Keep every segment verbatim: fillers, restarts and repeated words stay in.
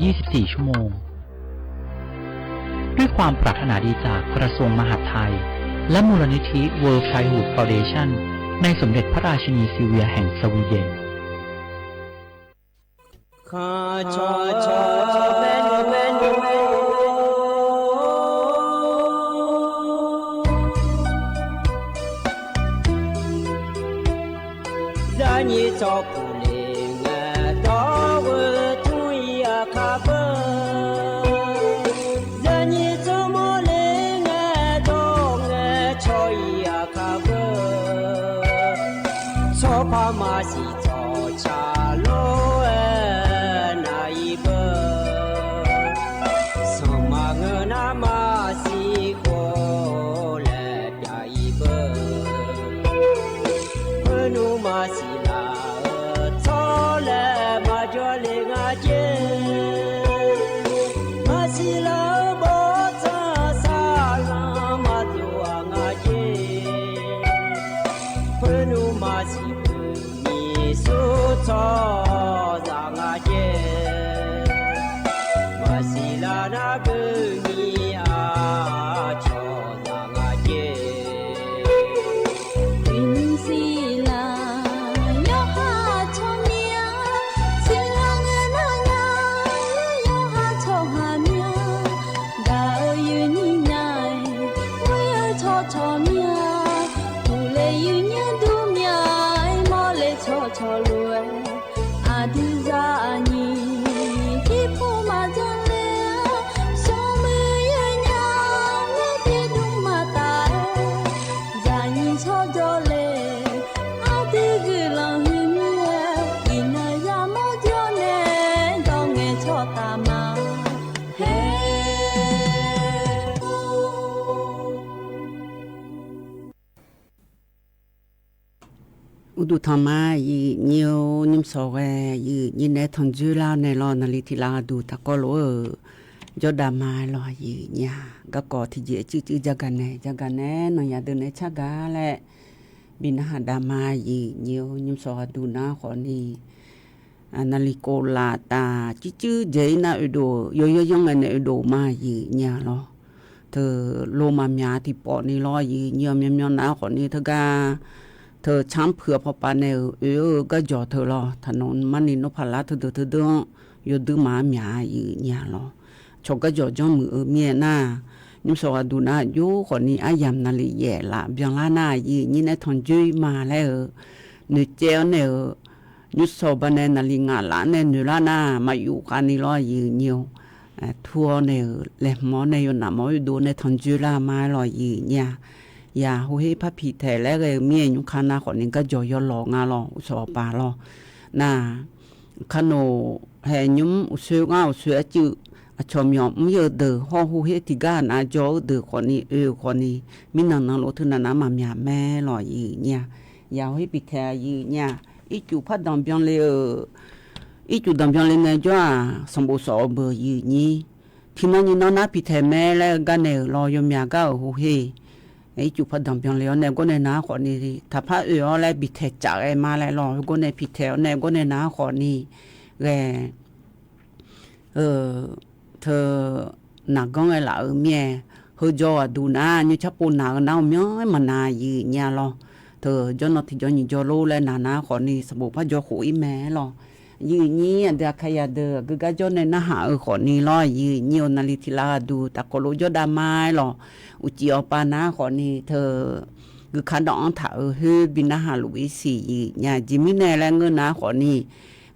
ยี่สิบสี่ชั่วโมง ด้วยความปรารถนาดีจากกระทรวงมหาดไทย และมูลนิธิ World Childhood Foundation ในสมเด็จพระราชินีซิลเวียแห่งสวีเดน Zaqnyiq tsawrkuf le ngae dawr-eu tmr-ir aqkar beu. Zaqnyiq tsawrmawr le ngae dawr ngae cawq-ir aqkar beu. Tsawrpar maqsiq tsawqcaq lof-aer nav-ir beu. Sanqma ngeur nar maqsiq khof laer pyav-ir beu. Khoernmr maqsiq laf-eu tsawrlaeq maqjawr le nga jer. Maqsiq laf-eu bawrtsanq saqlanq maqdov-aq nga jer. Khoernmr maqsiq beu nyiq sur tsawrhaqzaq nga jer. Maqsiq laf nar beu nyiq-aq cawqzaq nga jer. Uiqnymr siqlaq yawqha tsawrmyanr siqlaq ngae nar nya, yawqha tsawrhaq myanr gaq-eu uiqnymr nya-aer, ghoer-eu tsawrcawq myanr uqle uiqnymr dur mya-aer, mawrle tsawrcawq lof-aer aqdui zaqnyiq jirpov maqdzanr ler-a. Smrmuiq yawnya-aer tiqdmr maqtaf-aer, zaqnyiq tsawrjawr le aqdui guiqlanq huiq mir-aer, iqnan yamawr jawr nae dawr ngae tsawrtaf ma. Hae Uqduq tanq ma, aqyuif nyir-or, nymrshawq ghae aqyuif nyir naeq-aer tanqdzoer lar-awr nae lawr, naqli tiq lar gharduq taqkawv lof-aer-euq jawrdav ma-aer lawr, aqyuif nyir-aq garkawv tiqjeq cuivcuiv jagaq nae jagaq nae-aer nanqyaq deuq nae car gaq laer bi narhaq dav ma, aqyuif nyir-or, nymrshawq gharduq nar khawfni naqli kov laf taf cuivcuiv dzaeq-ir nar oedov-euq yawyanr yanr ngae nae oedov ma, aqyuif nyir-aq lawr. Teu lo maqmyaq tiqpawf ni lawr, aqyuif nyir-awr, myanrmyanr nar khawfni teugar teu canr puiq-awr pawpav nae-euq oe-eu garjawq teu lawr, taqnawv marni nawr paqlar teudeuq teudeuq-anr yawdui maqaer myaq, aqyuif nyir-aq lawr. Cawq garjawq janrmuiq-eu mir-aer nar, nymrshawq gharduq nar jov khawfni aryamq naqli yaef laf byanlar nar, aqyuif nyir naeq-aer tanqdzoer ma laer-euq noeqcaev-awr nae-euq nymrshawq baqdanae naqli ngaq laf-anr nae noeqlar nar, maqyuf khavni lawr, aqyuif nyir-or. Tur-awr nae-euq laeqhmq-awr nae yawnaf mawf-awr oedov nae tanqdzoer lar ma-aer lawr, aqyuif nyir-aq. Yaq, hawher par piqtaeq laer ghae-eu mir-aer nymrkar nar khawfni garjawq yawlawq nga lawr, uqshawq paq lawr. Nar, kanoq hae nymr uqsoer ngar uqsoer arcuiv aqcawq myawq mr-ir-eu deuq hawr hawher tiqgar nar jawr-eu deuq khawfni oe-eu khawfni mirnan nan lof teunav nar maqmyaq mae lawr, aqyuif nyir-aq. Yaq, hawher piqtaeq, aqyuif nyir-aq. Ircuf par danqbyan le-euq ircuf danqbyan le ngaejawr-aq, sanqbof sawf-eu beuq, aqyuif nyir. Tiqnan nyiqnan nar piqtaeq mae laer-eu gar nae-euq lawr, yawmyaq gar-euq hawher ircuf par danqbyan le-awr nae gawr nae nar khawfni taqpar oe-awr laer biqtaeq caf ghae ma laer lawr, heugar nae piqtaeq-awr nae gawr nae nar khawfni ghae-eu teu naqganr ghae laf-euq mir-aer, heujawr ghaqduq nar nymrcar pov naq-eu nar-awr myanr-aer maqnav, aqyuif nyir-aq lawr. Teu jawrnan tiqjawr nyiq jawr lor laer naq nar khawfni sanqbof par jawr khof-ir mae lawr. Aqyuif nyir aqdui aqkaqyaq deuq aqgeu gar jawr nae narhaq-eu khawfni lawr, aqyuif nyir-or, naqli tiq lar gharduq taqkawv lof jawrdav ma-aer lawr. Uqcif awqpav nar khawfni teu guikaq danq-anr taq-euq khoer bi narhaq luf-ir siq, aqyuif nyir-aq. Aqjeq mirnae laer ngeur nar khawfni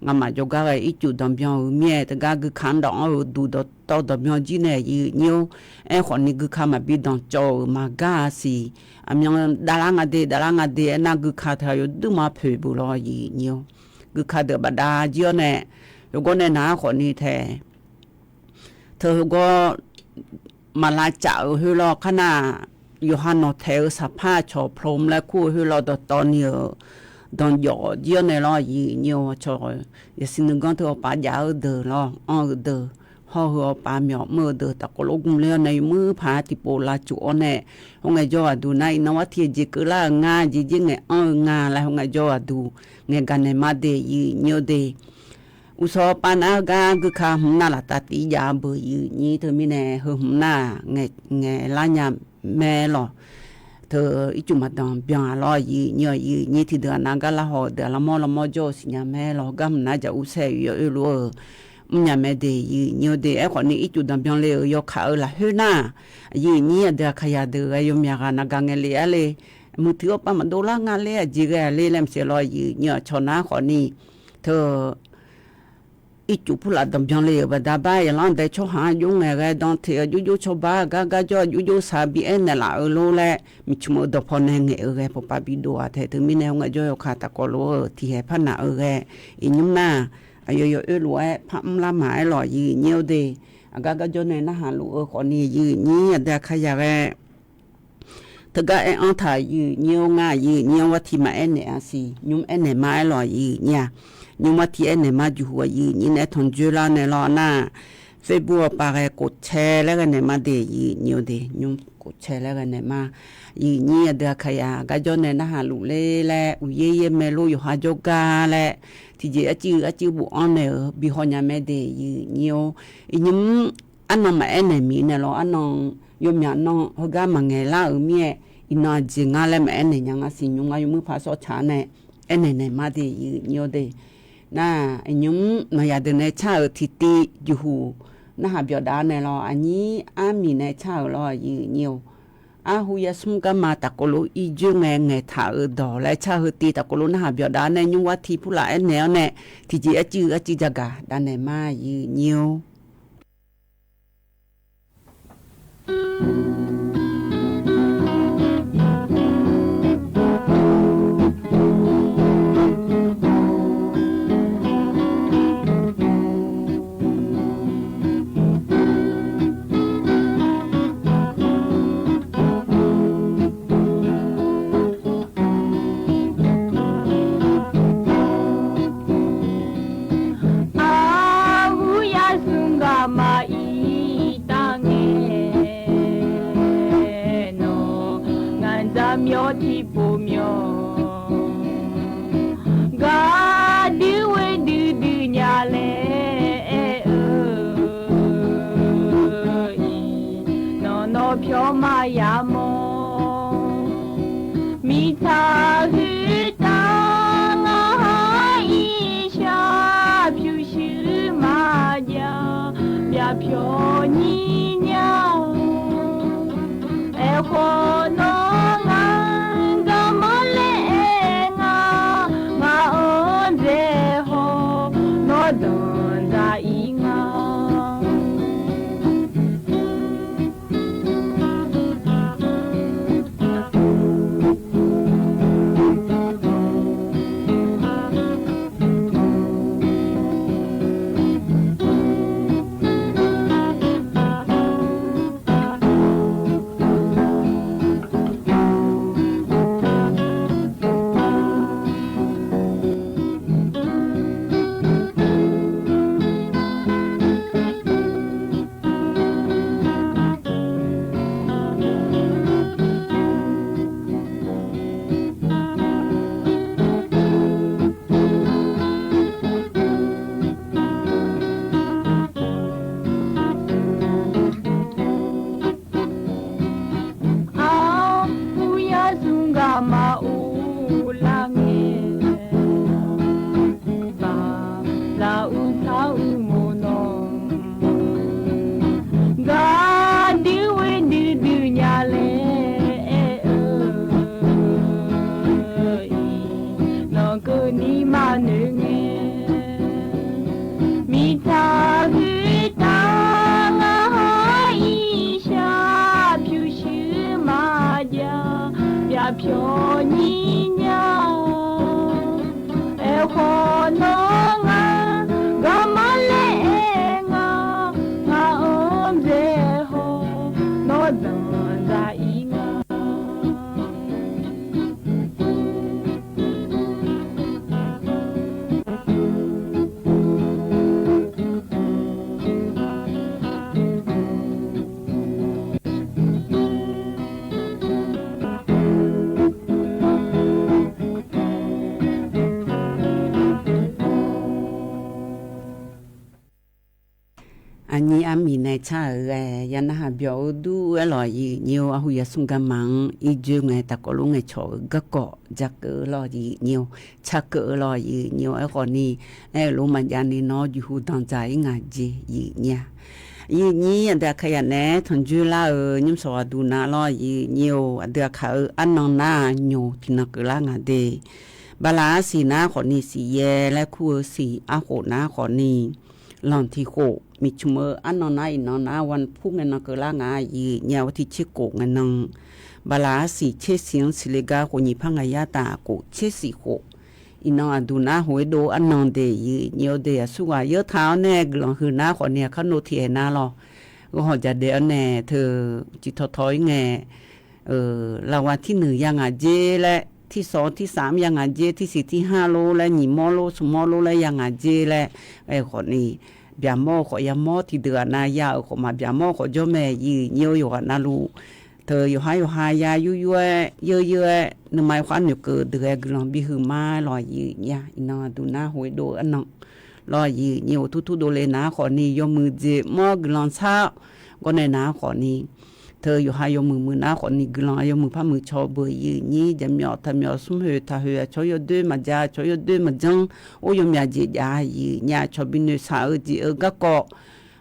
ngamaf jawrgar ghae ircuf danqbyan-euq mir-aer teugar guikaq-anr danq-anr-eu duq dawqtawv danqbyan jir nae, aqyuif nyir-or. Aerkhawfni guikaq maqbi danq cawv-euq maqgar-a siq. Aqmyan davlar nga de, davlar nga de aernar guikaq teu-aq yawduirma poeq beuq lawr, aqyuif nyir-or. Guikaq deuq bafdav jir-awr nae, heugar nae nar khawfni tae teu heugar maqlavcaf-euq khoer lawr, kar nar yawqha nawqtaeq-eu saqpar aqcawq plom laer kur-eu khoer lawr, dawqtawv ni-euq danqjawf jir-awr nae lawr, aqyuif nyir-or. Aqcawq yasiq nuiganr teu awqpav jav-eu deuq lawr, anr-eu deuq, hawr-eu awqpav myawq mr-eu deuq taqkawv lof gmler-awr nae yawmuiq paq-aer tiqpov lavcuf-awr nae, hawr ngaejawr ghaqduq nar iqnan war tiq jeq keuvlar-euq nga, jeq jer ngaeq anr-eu nga laer hawr ngaejawr ghaqduq ngaeqgaq naeq ma de, aqyuif nyir-or de. Uqshawq pav nav-eu gar guika hmq nar laftav tiv jav-eu beuq, yif nyir teumirnae heu hmq nar ngaeq lar nya mae lawq. Teu ircuf maqdanq byan-a lawr, yif nyir-awq, yif nyir tiqdeuq-aq nav gar lar haw-eu deuq-aq lanrmawr lanrmawr jawr-eu siqnya mae lawq. Gar hmq nar jaq ur saer-eu yawf oe lof-eu mrnya mae de, yif nyir-awr de. Aerkhawf ni ircuf danq byan le-euq yawkaq-eu lafkhoer nar, yif nyir aqdui aqkaqyaq deuq ghae yawmyaq ghaq nav gar ngae le-ar le. Muiq tiq-awr pav maqdov lar nga le, aqjeq ghae-aq le laer maqsiq lawr, yif nyir-awq. Cawq nar khawf ni teu ircuf purlaf danq byan le-euq baqda bar yaqlanr dae tsawrhaq-anr jov ngaeq ghae dan teq-eu jov jov cawba gar gar jawr-eu jov jov saq bi aernaeq laf-eu lor laer miqcmq-eu dawqpaw nae ngaeq-eu ghae pawqpav bi dov-aq taeq. Teumirnae hawr ngaeq jawr yawkaq taqkawv lof-eu tiqhaeq par naq-eu ghae, iqnymr nar aqyawf yawf oe lof-aer par mr lar maq-aer lawq, yif nyir-awr de. Aqgar gar jawr nae narhaq luf-eu khawf ni, yif nyir aqdui aqkaqyaq ghae teugar aer-anr taq, yif nyir-awr ngar, yif nyir-awr war tiq maqaer naeq-a siq, nymr aernaeq ma-aer lawq, yif nyir-aq. Nymr war tiq aernaeq ma, juqhuq-aq yif nyir nae tanq dzoerlar naeq lawr nar, Facebook-awr pav ghae kof cae laer ghae naeq ma de, yif nyir-awr de. Nymr kof cae laer ghae naeq ma. Yif nyir aqdui aqkaqyaq gar jawr nae narhaq luf ler laer uqyaer yaer mae lor, yawqha jawrgar laer tiqjeq arcuiv arcuiv bof-anr naeq-euq bi haw nya mae de, yif nyir-awr. Iqnymr arnan maqaer naeq miq naeq lawr, arnan yawmyaq nan heugar maqngaeq lar-euq mir-aer, iqnan aqjeq ngar laer maqaer naeq nya nga siq, nymr ngar yawmuir par sawr tsaq-ar nae aernaeq naeq ma de, yif nyir-awr de. Nar, iqnymr nawq yaq deuq nae car-euq tiqtiv juqhuq narhaq byawq dav naeq lawr, aqnyir armiq nae car-euq lawr, yif nyir-awr. Arhu yasmr garma tafkov lof-aer ir dzoer ngae ngaeqtaq-euq dawq laer car heu tiv tafkov lof narhaq byawq dav nae nymr war tiq purlaf aernaeq-awr nae tiqjeq arcuiv arcuiv jagaq dav naeq ma, yif nyir-awr. Arhu yasmr garma ir taf ngae nawq, ngaq dzaq myawq tiqpov myawq, gaqdui ghoe duidui nya laer aer-eu, iqnan nawr pyawr maqya mawr. Mirtsaq khoertav ngar ha irshaq pyurshuir maqjav, myavpyawq nyir nyar-awr. Aerkhawf nawr ngar garmanr laer aer nga, ngaq-anr dzae haw, nawr danqdzaq ir nga. Nyir armiq nae car-euq ghae ya narhaq byawq-eu dur-aer lawq, yiq nyir-or. Arhu yasmr garma-anr irjoe ngae taqkawv lof ngaeqcawq-eu garkawv ja keuv-eu lawq, yiq nyir-or. Car keuv-eu lawq, yiq nyir-or. Aerkhawf ni, aer-euq lof maqjav ni nawr juqhu danqdzaq-ir ngaq jeq, yiq nyir-a. Yiq nyir aqdui Aqkaqyaq naeq-aer tanqjoe lar-euq nymr sawq ghaqduq nar lawq, yiq nyir-or. Aqdui Aqkaq-eu arnan nar nyoq tiqnan keuvlar ngaq de. Bala arsiq nar khawf ni siqyaer laer kur-eu siq arkhof nar khawf ni lanq tiq khof miqcmq-eu arnan nar iqnan nar wan pur ngae nan keuvlar nga, yiq nyir-a. War tiq tser khof ngae nan bala arsiq tser siq-anr siqle gar khof nyiq par ngaq yar taf khof tser siq khof. Iqnan aqduq nar hoq-aer dov arnan de, yiq nyir-or de. Aqsurghaq yawr taq-awr nae guiqlanq huiq nar khawf ni aqkar nov tiq aeq nar lawq. Ghanrhawq jadaef-awr nae teu ciqtaw taw-ir ngae, laqwa tirnuiq ya ngaq jer laer, tirsaw tirsaf-anr ya ngaq jer, tirsiq tirhar lor laer, nyiq mawr lor smq mawr lor laer ya ngaq jer laer, aerkhawf ni byaqmawr-eu khawf yamawr, tiqdeuq ghaq nav ya-euq khawf maqbyaqmawr-eu khawf jawr mae, yiq nyir-or. Yawqghaq navluf teu yawqhar yawqha ya yur yur-aer yeur yeur-aer nuima yawkhav noeqkeuv deuq ghae guiqlanq bihuiq ma-aer lawq, yiq nyir-a. Iqnan aqduq nar hoq-aer dov-eu arnan lawq, yiq nyir-or. Tur tur dovle nar khawf ni yawmuiq jeq mawr guiqlanq sar-awr gawr nae nar khawf ni teu yawqha yawmuiq muiq nar khawf ni guiqlanq yawmuiq par muiq caw beuq, yiq nyir. Jaqmyawf taqmyawf smr hoeq taq hoeq aqcawq yawdoer maqja aqcawq yawdoer maqjanr, or yawmyaq jeq jav, yiq nyir-a. Aqcawq bi noeqshaq-eu jeq-eu garkawv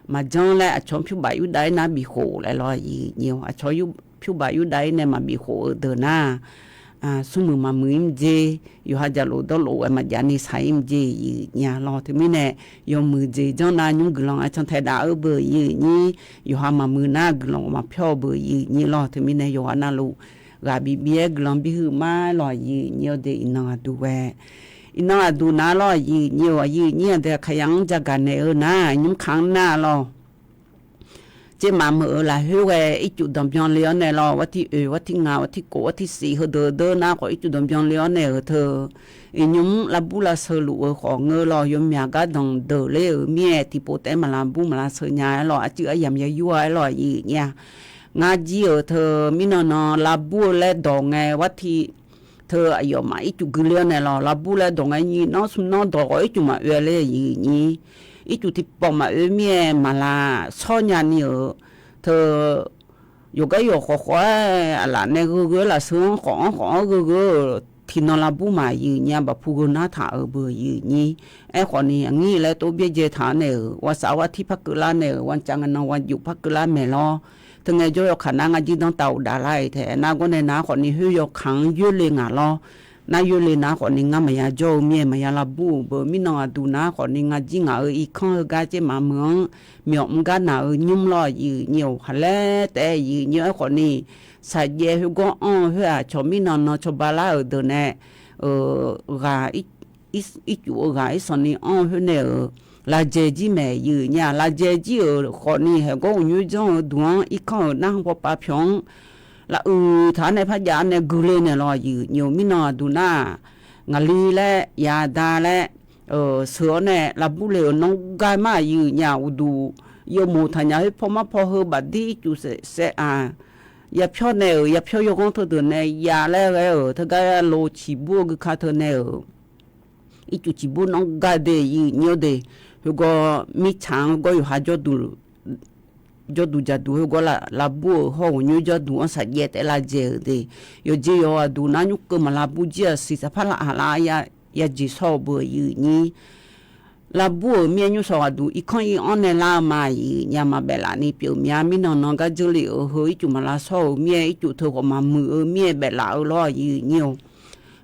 maqjanr laer aqcawq pyur baf yurdav-ir nar bif khof laer lawq, yiq nyir-or. Aqcawq pyur baf yurdav-ir nae maqbif khof-eu deuq nar smrmuiq maqmuiq-ir mqjer, yawqha jaqlof dawrlof ghae maqjav ni shaq-ir mqjer, yiq nyir-a lawq. Teumirnae yawmuiq jeq janr nav nymr guiqlanq-aer cantae dav-eu beuq, yiq nyir. Yawqha maqmuiq nar guiqlanq maqpyawr-eu beuq, yiq nyir lawq. Teumirnae yawqghaq navluf ghaq bif bif-aer guiqlanq bihuiq ma-aer lawq, yiq nyir-or de. Iqnan aqduq ghae, iqnan aqduq nar lawq, yiq nyir-or. Yiq nyir aqdui Aqkaqyaq-anr jagaq naeq-eu nar nymr kaq-anr nar lawq. Tsermaf meuq-euq lafkhoer ghae ircuf danqbyan le-awr nae lawr, war tir oeq, war tir ngaq, war tir kof, war tir siq heudeuq deur nar khawf ircuf danqbyan le-awr nae-euq teu, iqnymr lavbur lavsheu luf-eu khawf ngeur lawr, yawmyaq gardanq deuq ler-euq mir-aer tiqpov taef-aer maq lavbur maq lavsheu nya-aer lawr, arcuiv aryamq ya yur-a-aer lawr, yiq nyir-a. Ngar jir-euq teu mirnan nan lavbur-eu laer dawq ngae war tir teu aqyawfmaf ircuf gui ler-awr nae lawr, lavbur laer dawq ngae nyiq nanr smq nanr dawq khawf ircuf maqoe ler, yiq nyir. Ircuf tiqpawf maqoe mir-aer maq lavshawr nya ni-euq teu yawqgar yawq khawf khawf-aer aqlaf nae gheu gheu-aer lafsheu-anr khawf-anr khawf-anr gheu gheu-euq tiqnan lavbur maqyiq nyir-a, baqpu gheu nar taq-euq beuq, yiq nyir. Aerkhawf ni aqnyir laer tov byaerdzae taq-awr nae-euq, ghawqshaq ghaq tir par keuvlar nae-euq, ghawqcav ngae nan ghaq jof par keuvlar maeq lawr. Teu ngae jawr yawkaq nar ngar jir danr tav uqdaf lar-iq tae aernar, gawr nae nar khawf ni khoer yawkaq-anr yoerle ngaq lawr. Nar yoerle nar khawf ni ngar maqya jawr-eu mir-aer maqya lavbur-euq beuq, mirnan aqduq nar khawf ni ngar jir ngaq-euq irkanr heugar tsermaf meuq-anr myawf mr gar naq-euq nymr lawr, yiq nyir-or. Khaqlaer taef-aer yiq nyir-or. Aerkhawf ni shaqjaev khoergawr anr-eu khoer-aq, cawq mirnan nan cawba lar-euq deuq nae ghaq ircuf-eu ghaq irsanq ni anr-eu khoer nae-euq lavjae jir maeq, yiq nyir-a. Lavjae jir-euq khawf ni haeqgawr uqnyoer janr-eu duq-anr irkanr-euq narhaq pawpav pyawq-anr lavuiq taq-awr nae par jav-awr nae gui le naeq lawr, yiq nyir-or. Mirnan aqduq nar-aq, ngaqli laer yada laer sheuq-awr nae lavbur le-euq nanr gar mar, yiq nyir-a. Uqduq yawmoq taqnyaf khoer paw mar paw heu bafdir ircuf saev-aq, yapyawr nae-euq yapyawr yawghanr teudeuq nae ya laer ghae-euq teugar lo ciqbur-eu guika teu nae-euq ircuf ciqbur nanr gar de, yiq nyir-or de. Khoergawr mirtsaq-anr gawr yawqha jawrduq jawrduq jaqduq khoergawr lavbur-euq hawr-euq nymr jawrduq-anr shaqjaev taef-aer lavjae-euq de. Yawqjeq yawqghaq duq nar nymr keuv maq lavbur jir-aq, siq saqpar lavhaq lar yajeq shawr-eu beuq, yiq nyir. Lavbur-euq mir-aer nymr sawq ghaq duq irkanr ir-anr nae lar-eu ma, yiq nyir-a. Maqbaef laf ni pyeuf mya mirnan nan gar dzeur le-euq heu ircuf maq lavshawr-euq mir-aer ircuf teu khawf maqmuiq-eu mir-aer baef laf-eu lawr, yiq nyir-or.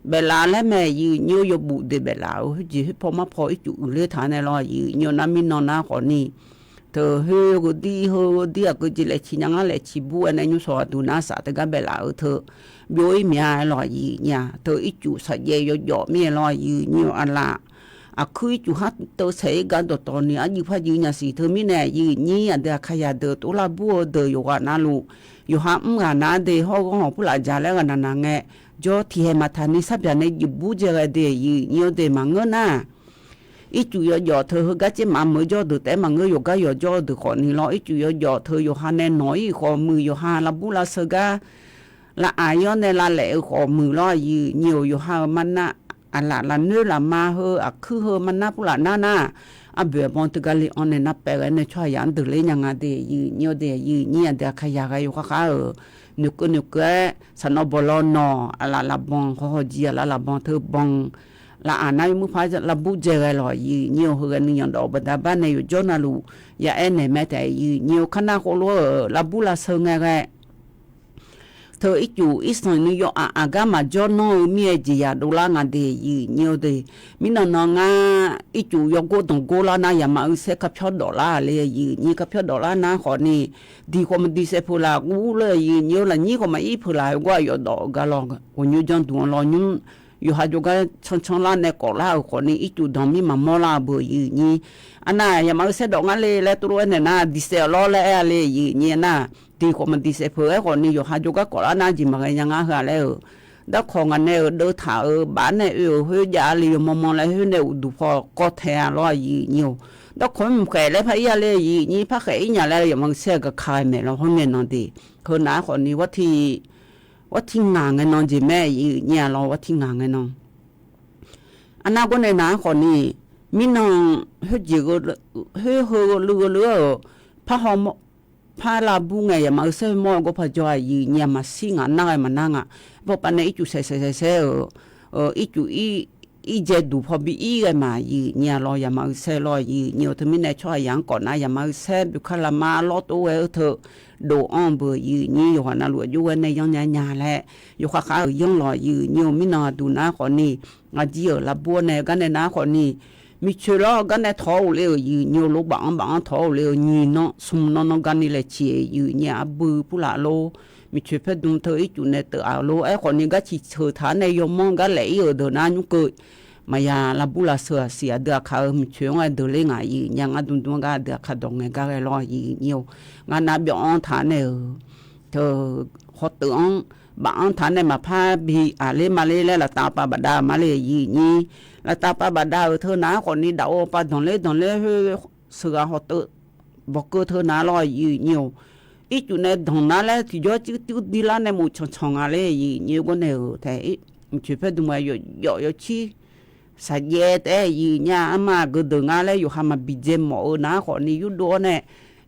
Baef laf laer mae, yiq nyir-or. Yawbuf de baef laf-euq khoerjeq khoer paw mar paw ircuf uiqler taq-awr nae lawr, yiq nyir-or. Nar mirnan nar khawf ni teu khoer geudir heu geudir aqgeujeq laeqciq nya ngar laeqciq bur-aer nae nymr sawq ghaq duq nar saf teugar baef laf-eu teu byov-ir mya-aer lawr, yiq nyir-a. Teu ircuf shaqjaev yawjawf mir-aer lawr, yiq nyir-or. Aqlaf aqkuir ircuf har teu saeq-ir gar dawqtawq ni arjuif par juif nya siq. Teumirnae yiq nyir aqdui Aqkaqyaq deuq tov lavbur-eu deuq yawqghaq navluf yawqha mr ghaq nar de hawr ghanr hawq purlaf jaq laer ghaq naq naq ngae, jawr tiqhaeq maqtaq ni sar byaq nae juif bur dzae ghae de, yiq nyir-or de. Maqngeur nar ircuf yawjawf teu heugar tsermaf meuq jawr deuq taef-aer maqngeur, yawqgar yawq jawr-eu deuq khawf ni lawr. Ircuf yawjawf teu yawqha nae nawq-ir khawf muiq, yawqha lavbur lavsheu gar lav-aq ir-awr nae lavlaef-eu khawf muiq lawr, yiq nyir-or. Yawqha-euq marnar aqlaf lafnoer lafma heu aqkuir heu marnar purlaf nar nar, arboeq arbanq teugar le-anr nae narpaef ghae nae tsawrhaqzaq-anr deuq ler nya nga de, yuif nyir-awr de, yuif nyir aqdui aqkaqyaq ghae yawkhav khav-euq noeqkeuv noeqkeuv-aer saqnawv bawqlaw nawq aqlaf lafbanq hawhaw jir aqlaf lafbanq teu banq laf-aq nar yawmuiq par lavbur dzae ghae lawq, yuif nyir-awr heughaq nuiyanq dawf-eu baqda bar nae yawqjawr navluf ya aer naeq mae taef, yuif nyir-awr kar nar khoerlof-euq lavbur lavsheu ngae ghae teu ircuf irsanq nuiyaw aq aqgar maqjawr nanr-eu mir-aer jeqzaq dovlar nga de, yuif nyir-awr de. Mirnan nan ngar ircuf yawgor danqgor lar nar yaqma uisaer karpyawr dawflar le, yuif nyir karpyawr dawflar nar khawfni diq khawf maqdiq saef peuq laf gur ler, yuif nyir-awr lafnyir khawf maqir peuq laf-eu gar aqyawf dawf-eu gar lawr ghawqnymr janrduq-anr lawnymr yawqha jawrgar cancan lar nae kawflar-euq khawfni ircuf danqmir maqmawr lar-eu beu, yuif nyir. Arnar yaqma uisaer dawf ngar le laer tov lof-aer naeq nar diq saef-awq lawr laer aer-a le, yuif nyir nar diq khawf maqdiq saef peuq-aer khawfni yawqha jawrgar kawflar nar jeq maqghae nya ngar heu-aq laer-euq. Darkawq ngaq nae-euq deuvtaq-euq baf-anr nae oe-euq khoer jav-a le yawmawr mawr laer khoer nae uqduq paw kawv tae-a lawr, yuif nyir-awr. Darkawq-anr mqkhaef laer par ir-a le, yuif nyir par khaef ir nya laer yaqma uisaer-eu gaq ka ghae maeq lawr hawr ngae nan de. Heu nav-aer khawfni gharti ngaq ngae nan jeq mae, yuif nyir-a lawr gharti ngaq ngae nan. Arnar gawr nae nav-aer khawfni mirnan khoerjeq khoer heu gheu luiv gheu luiv-euq par haw par lavbur ngae yaqma uisaer heu mawr-eu gawr par jawr-a, yuif nyir-a maqshir ngaq nar ghae maqnar nga. Bawpav nae ircuf saesaesaesaer-euq ircuf ir dzae duq paw bi ir ghae ma, yuif nyir-a lawr yaqma uisaer lawr, yuif nyir-awr teumirnae tsawrhaqzaq-anr kawf nar yaqma uisaer boeqkar lavma lawr tov ghae-eu teu dov-anr-eu beu, yuif nyir yawqghaq navluf aqjox ghae nae yanr nya nya laer yawkhav khav-euq yanr lawq, yuif nyir-awr mirnan aqduq nar khawfni ngaq jir-euq lavbur-awr nae gar nae nar khawfni miqcoeq lawr gar nae tawq-awr ghofle-euq, yuif nyir-awr lof baf-anr baf-anr tawq-awr ghofle-euq nyiq nan smq nan nan garni laeqciq, yuif nyir-a arbui purlaf lor. Miqcoeq paerdm teu ircuf nae teuf-aq lor. Aerkhawfni gar ciqceuq taq-anr nae yawmawr gar laef ir-euq deuq nar nymr keuv maqya lavbur lavsheu-aq siq aqdui aqkaq-euq miqcoeq-anr ghae deuq ler ngaq, yuif nyir-a ngar dmdm-anr gar aqdui aqkaq dawq ngae gar ghae lawr, yuif nyir-awr ngar nav byawf-anr taq-anr nae-euq teu hawteuv-anr baf-anr taq-anr nae maqpar bi aqler maqler laer laftav pav bafdav ma le, yuif nyir. Laftav pav bafdav-euq teu nav-aer khawfni daf-eu pav danqler danqler khoer sheuqghaq hawteuv bawqkeuv teu nav lawr, yuif nyir-awr ircuf nae danq nar laer tiqjawr cuiv cuiv dirlar nae mof cancan nga le, yuif nyir-awr gawr nae-euq taef miqcoeq paerdm-a yawf yawf yawcir saqjaev taef-aer yuif nyir-a arma aqgeu deuq nga laer yawqha maqbi dzae mawf-eu nav-aer khawfni yurdov-awr nae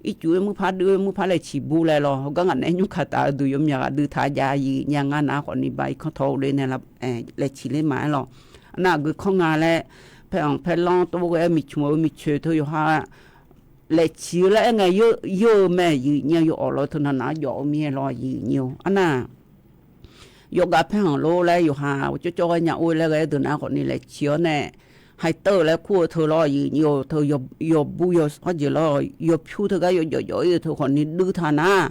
ircuf-eu muir par duiv-eu muir par laeqciq bur laer lawr. Heugar ngaq nae nymr kaq taf-eu duq yawmyaq ghaq duitaq jav, yuif nyir-a ngar nav-aer khawfni ba irkanr tawq-awr ghofle nae laeqciq ler ma-aer lawr. Arnav aqgeu kanr nga laer paeranq paerlanr tov ghae-eu miqcmq-eu miqcoeq teu yawqha laeqciq-eu laer aer ngae yeur-eu mae, yuif nyir-a yawawq lawr teu nav nav-aer jawf-eu mir-aer lawr, yuif nyir-awr arnav yawqgar paerhanq lor laer yawqha cawvcawv ghae nya or laer ghae-eu deuq nav khawfni laeqciq-awr nae haiq teuv-euq laer kur-eu teu lawr, yuif nyir-awr teu yawbu yawshawr jeq lawr yawpyur teugar yawjawf jawf ir-eu teu khawfni duitaq nar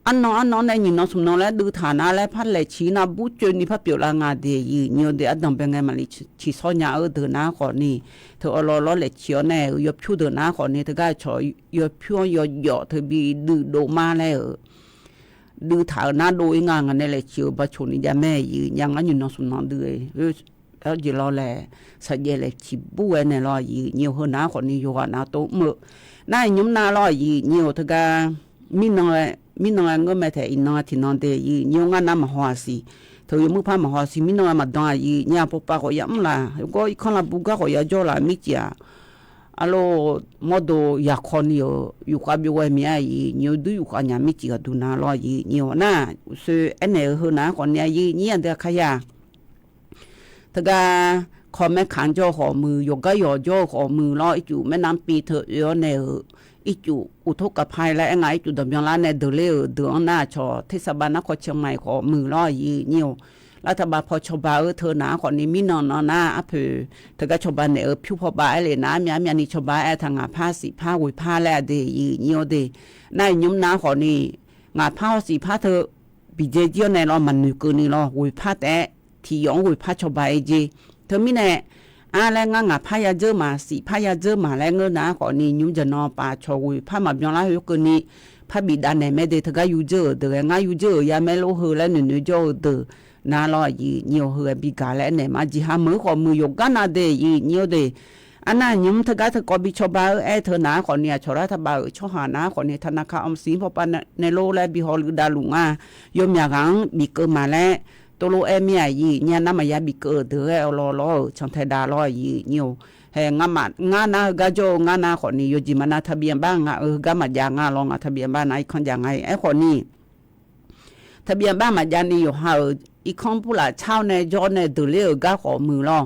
arnan arnan nae nyiq nan smq nan laer duitaq nar laer par laeqciq nar bur coeni par pyeuf lar nga de, yuif nyir-awr de ardanqbae ngae maqli ciqshawr nya-eu deuq nav khawfni teu awqlaw lawr laeqciq-awr nae-euq yawpyur deuq nav khawfni teugar cawq yawpyur-anr yawjawf teu bi duidov ma laer-euq duitaq-euq nar dov ir nga. Ngaq nae laeqciq-euq ba coq ni jav mae, yuif nyir-a ngar nyiq nan smq nan dui-eu jeq lawr laer saqjaev laeqciq bur ghae nae lawr, yuif nyir-awr heu nav khawfni yawqghaq nav tov mr-eu nar-iq nymr nav lawr, yuif nyir-awr teugar mirnan mirnan-aer ngeur mae taef iqnan tiqnan de, yuif nyir-awr ngar nav maqhaw-aq siq teu yawmuir par maqhaw-aq siq mirnan-aer maqdan-aq, yuif nyir-a pawpav khawf yamr laf, yawgawr irkanr lavbu gar khawf yajawr laf mircif-aq, arlor mawrdo yaqkawv ni-euq yufkhav byov ghae mir-a, yuif nyir-awr duir yufkhav nya mircif ghaqduq nav lawr, yuif nyir-awr nar uqsoer aernaeq-eu heu nav-aer khawfni-a, yuif nyir aqdui aqkaqyaq teugar kawq maer kaq-anr jawr-eu khawf muiq, yawqgar yawq jawr-eu khawf muiq lawr, ircuf maernav pi teu oe-awr nae-euq ircuf uqtor kaqpae laer aer nga, ircuf danqbyan lar nae deuq ler-euq deuq-anr nar aqcawq tersaqbav narkawr ciqmaiq khawf muiq lawr, yuif nyir-awr lavtaqbav paw cawba-eu teu nav-aer khawfni mirnan nan nar arpoeq teugar cawba naeq-eu pyur pawbav aer le nar armyav armyavni cawba aer taq ngaqpar siqpar ghoeqpar laer-a de, yuif nyir-awr de nar-iq nymr nav khawfni ngaqpar hawr siqpar teu biqdzae jir-awr nae lawr maqnoeq keuvni lawr ghoeqpar taef-aer tiqyawf-anr ghoeqpar cawba-aer jer. Teumirnae ar laer ngar ngaqpar yadzeur maq siqpar yadzeur maq laer ngeur nav-aer khawfni nymr jaqnan paf cawq ghoeqpar maqbyan lar khoerkeuvni par bifdav naeq mae de, teugar yurdzeur-euq deuq ghae ngar yurdzeur-euq ya maer lor heu laer noeqnoeq jawr-eu deuq nav lawr, yuif nyir-awr heu ghae bigaq laer aernaeq ma, jeqha meuq-eu khawf muiq yawqgar nav de, yuif nyir-awr de arnar nymr teugar teukawv bi cawba-eu aer teu nav-aer khawfni aqcawq lar taqbav-euq tsawrhaq nav-aer khawfni tanaqka amqsiq pawpav nae lor laer bi hawluiv davluf nga, yawmyaq ghaq-anr bif keuv maq laer tov lof-aer mir-aq, yuif nyir-a nar maqya bif keuv-euq deuq ghae awqlaw lawr-euq cantae dav lawr, yuif nyir-awr Hae, ngamaf ngar nar heugar jawr-eu ngar nar khawfni, yawjeq maqnav ทะเบียนบ้าน nga-eu heugar maqjav nga lawr, ngaq ทะเบียนบ้าน nar irkanr jav nga-ir. Aerkhawfni ทะเบียนบ้าน maqjav ni yawqha-euq irkanr purlaf car-awr nae jawr-awr nae deuq ler-euq gar khawf muiq lawr.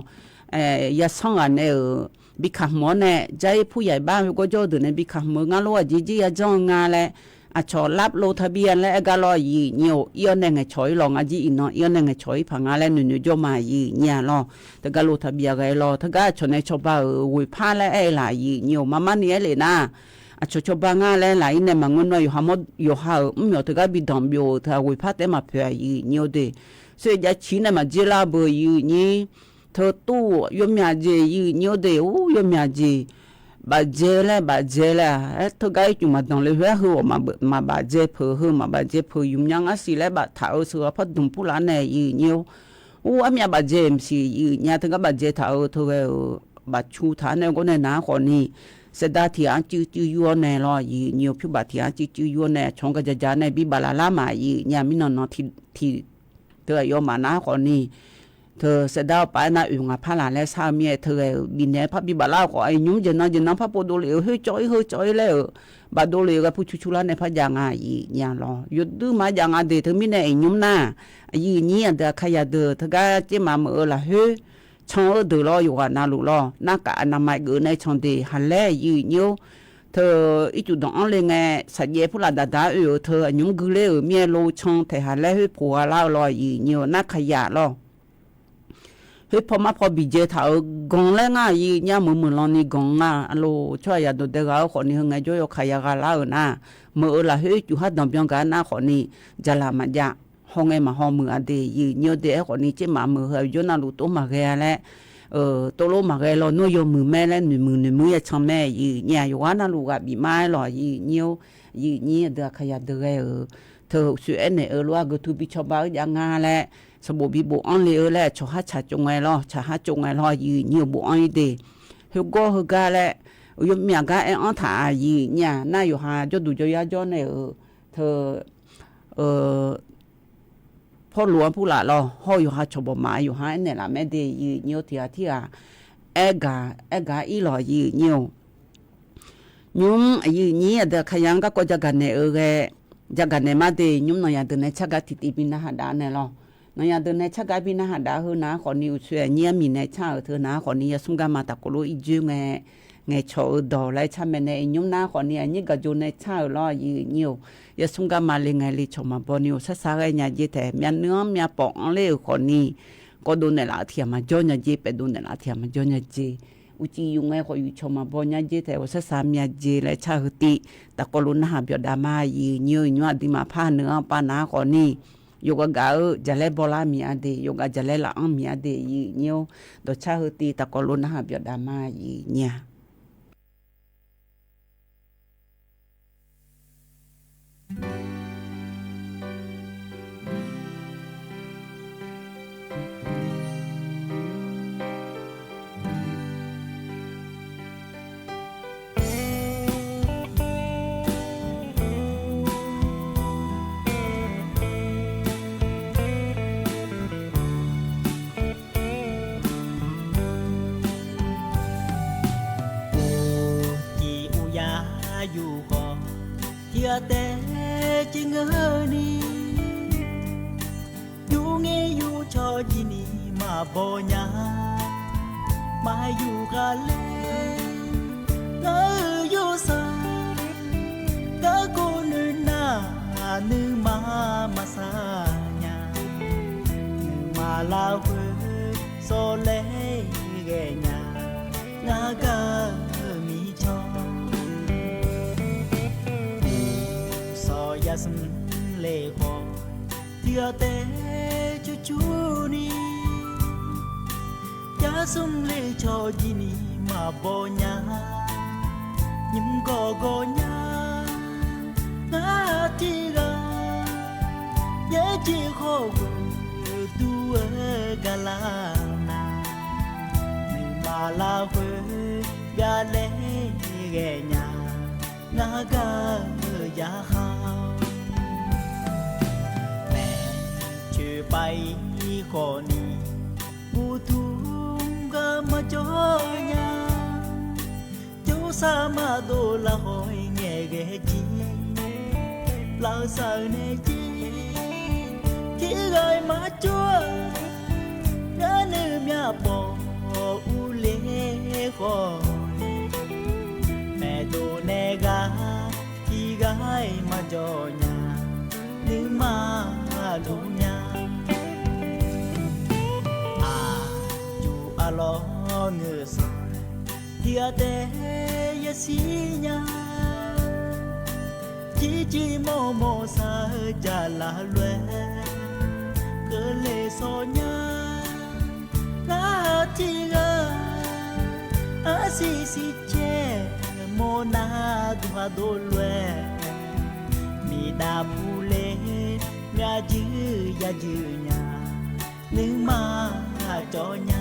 Yasanr ghaq nae-euq bi kaq hmq-awr nae, jar-ir pur yaq-ir bar khoergawr jawr-eu deuq nae bi kaq hmq-eu ngar lof-aer aqjeq jir ya janr-eu nga laer, aqcawq รับลงทะเบียน laer aer gar lawr, aqyuif aqnyir-or, ir-awr nae ngaeqcawq-ir lawr, ngar jir iqnan ir-awr nae ngaeqcawq-ir paq nga laer noeqnoeq jawr ma, aqyuif aqnyir-a lawr. Teugar ลงทะเบียน ghae lawr, teugar aqcawq nae cawba-euq ghoeqpar laer aer-eu laq, aqyuif aqnyir-or, marmar ni aer lef nar, aqcawq cawba ngar laer laq-ir nae maqngeur nawr, yawqha-euq mrmyawq teugar bi danqbyov-euq teu-aq ghoeqpar taef-aer maqpoeq, aqyuif aqnyir-or-de. Soer jav ciq nae maqdzer lar beu, aqyuif aqnyir. Teu tur yawmyaq jeq, aqyuif aqnyir-or-de, ur yawmyaq jeq. Bafdzae laer bafdzae laer-aq, aer teugar ircuf maqdanq le, heu-aer heu-awq maqbafdzae peuq, heu maqbafdzae peuq, ymq nya ngar siq laer baftaq-eu sheuqghae par dmq purlaf nae, aqyuif aqnyir-or. Ur armyav bafdzae maqsiq, aqyuif aqnyir-a, teugar bafdzae taq-eu teu ghae-euq bafcu taq-awr nae gawr nae nar khawfni, saevdav tiq ghaq-anr cuiv cuiv yur-awr nae lawr, aqyuif aqnyir-or, pyurbaq tiq ghaq-anr cuiv cuiv yur-awr nae aqcawq-anr gaq ja ja nae bi baf laf lar ma, aqyuif aqnyir-a, mirnan nan tiq tiq teu aqyawfmaf nar khawfni, teu saevdav-awr paf-aer nar oeq ngaq par laq laer shar-eu mir-aer teu ghae-euq bifnaeq-aer par bi baf lar-eu khawf, aqyuif nymr jeq nan jeq nan par pov dovlef-euq khoer cawv-ir heu cawv-ir laer-euq baf dovlef-eu ghae pu cu cu lar nae par jav nga, aqyuif aqnyir-a lawr. Yawduir maqjav nga de, teumirnae aqyuif nymr nar, aqyuif aqnyir aqdui aqkar yadeuq teugar tsermaf meuq-eu lafkhoer can-eu deuq lawr, yawqghaq navluf lawr, narkaf aqnavmai geuf nae can de, haqlaer aqyuif aqnyir-or. Teu ircuf danq-anr le ngae, saqjaev purlaf daqdaq-aer oe-euq teu aqnymr gui ler-euq mir-aer lo can taeq haqlaer khoer poq gha lar-eu lawr, aqyuif aqnyir-or, narkaf yaf lawr. Khoer paw mar paw biqdzae taq-euq ganq laer ngar, aqyuif aqnyir-a, meuq meuq lan ni ganq nga, aqloq tsawrhaq yadawq dae ghaq-eu khawfni heu ngae jawr yawkaq ya gha lar-euq nar, meuq-euq lafkhoer ircuf har danqbyan gaq-aer nar khawfni, jaqlaq maqjav, hawngae maqhaw muiq-a de, aqyuif aqnyir-or-de. Aerkhawfni tsermaf meuq heu aqjox navluf tov maqghae-a laer, tov lof maqghae lawr, nawr yawmuiq mae laer noeqmuiq noeqmuiq ya can mae, aqyuif aqnyir-a, yawqghaq navluf ghaq bif mar-aer lawr, aqyuif aqnyir-or. Aqyuif aqnyir aqdui aqkar yadeuq ghae-euq teu uqshoe aernaeq-eu lof-aer geuq tu bi cawba-eu jav nga laer, sanqbof bi bof-anr le-eu laer, aqcawq har tsaq tsov ngae lawr, tsaq har tsov ngae lawr, aqyuif aqnyir-euq bof-anr-ir de. Khoergawr heugar laer, yawmyav gar aer-anr taq, aqyuif aqnyir-a, nar yawqha jawrduq jawryar jawr nae-euq teu Pawrluv-anr purlaf lawr, hawr-eu yawqha cawq bawq maf-aer yawqha aernaeq laf mae de, aqyuif aqnyir-or, tiq ghaq tirghaq aergaq aergaq-ir lawq, aqyuif aqnyir-or. Nymr aqyuif aqnyir aqdui aqkar ya-anr garkawv jagaq naeq-eu ghae, jagaq naeq mar de, nymr nawq yadeuq nae tsargaq tiqtiv bi narhaq dav nae lawr. Nawq yadeuq nae tsargaq bi narhaq dav heu nar khawfni, uqtsoeq aqnyir armiq nae tsar-euq teu nar khawfni, yasmr garma taqkawv lof-ir joer ngae, ngaeqcawq-eu dawq laer tsar mae nae, iqnymr nar khawfni aqnyir gaqjo nae tsar-euq lawr, aqyuif aqnyir-or. Yasmr garma le ngae le cawq maqbaw ni, ghawqshar shar ghae nya jer taef, myavnuiv-anr myavpawf-anr ler-euq khawfni, kawvdov naeqlaf-eu tiq ghaq maqjawr nya jer, paefdov naeqlaf tiq ghaq maqjawr nya jer. Uqcif yuf ngae khawf yuf cawq maqbaw nya jer taef, ghawqshar shar myav jer laer tsar heu tiv, taqkawv lof narhaq byawf dav ma, aqyuif aqnyir-or. Iqnymr aqduimaf par nuiv-anr pav nar khawfni, yawqghaq gaq-eu jaqlaer bawlar miq-a de, yawqghaq jaqlaer laf-anr miq-a de, aqyuif aqnyir-or. Dawqtsar heu tiv taqkawv lof narhaq byawf dav ma, aqyuif aqnyir-a. Uqcif uqyar yuf khawf, tiq ghaq taef civ ngeur ni, yur ngaer yur cawq jir ni maqbaw nya. Maqyuf ghaq le, ngar-euq yawsar, garkawv noeq nar, nuima maqsar nya. Nuima lafkhoer sawv laer ghae nya, ngar gaq-eu miqcawq. Sawq yasmr le khawf, tiq ghaq taef cur cur ni, yasmr le cawq jir ni maqbaw nya. Nymr gawqgawq nya, ngar tiq ghaq yaerjeq khawf ghoeq dur-eu gaqlar nar, nuima lafkhoer byav laer ghae nya, ngar gaq-eu yarkhaq-awr. Maeqtsoeq pav-ir khawf ni, uqduq gar maqjawr nya. Sar maqdov lafkhawf ngaeqghae jir, lafsaq-eu nae jir, tirghaq-iq maqjawr-a. Ngar nuimyaq pawf urler khawf, maeqdov nae ghaq tirghaq-iq maqjawr nya, nuima luf nya. Aqyuif arlawr ngeur sanq, tiqghaq taef yashir nya. Jirjir mawrmawr sar-eu jaqlaf lof-aer, keuvle sawr nya. Ngar tiqghaq arsiq siqcaer mawrnar duqhaq dov lof-aer, miqdaq puqler myavjuir yajur nya, nuima cawv nya.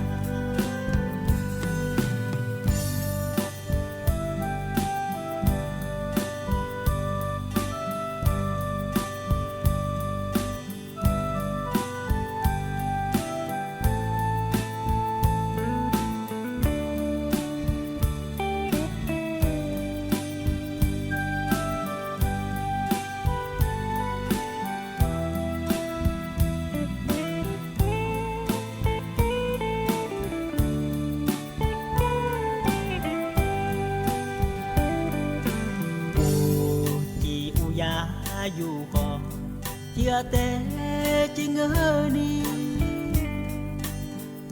Uqcif uqyar yuf khawf, tiqghaq taef civ ngeur ni.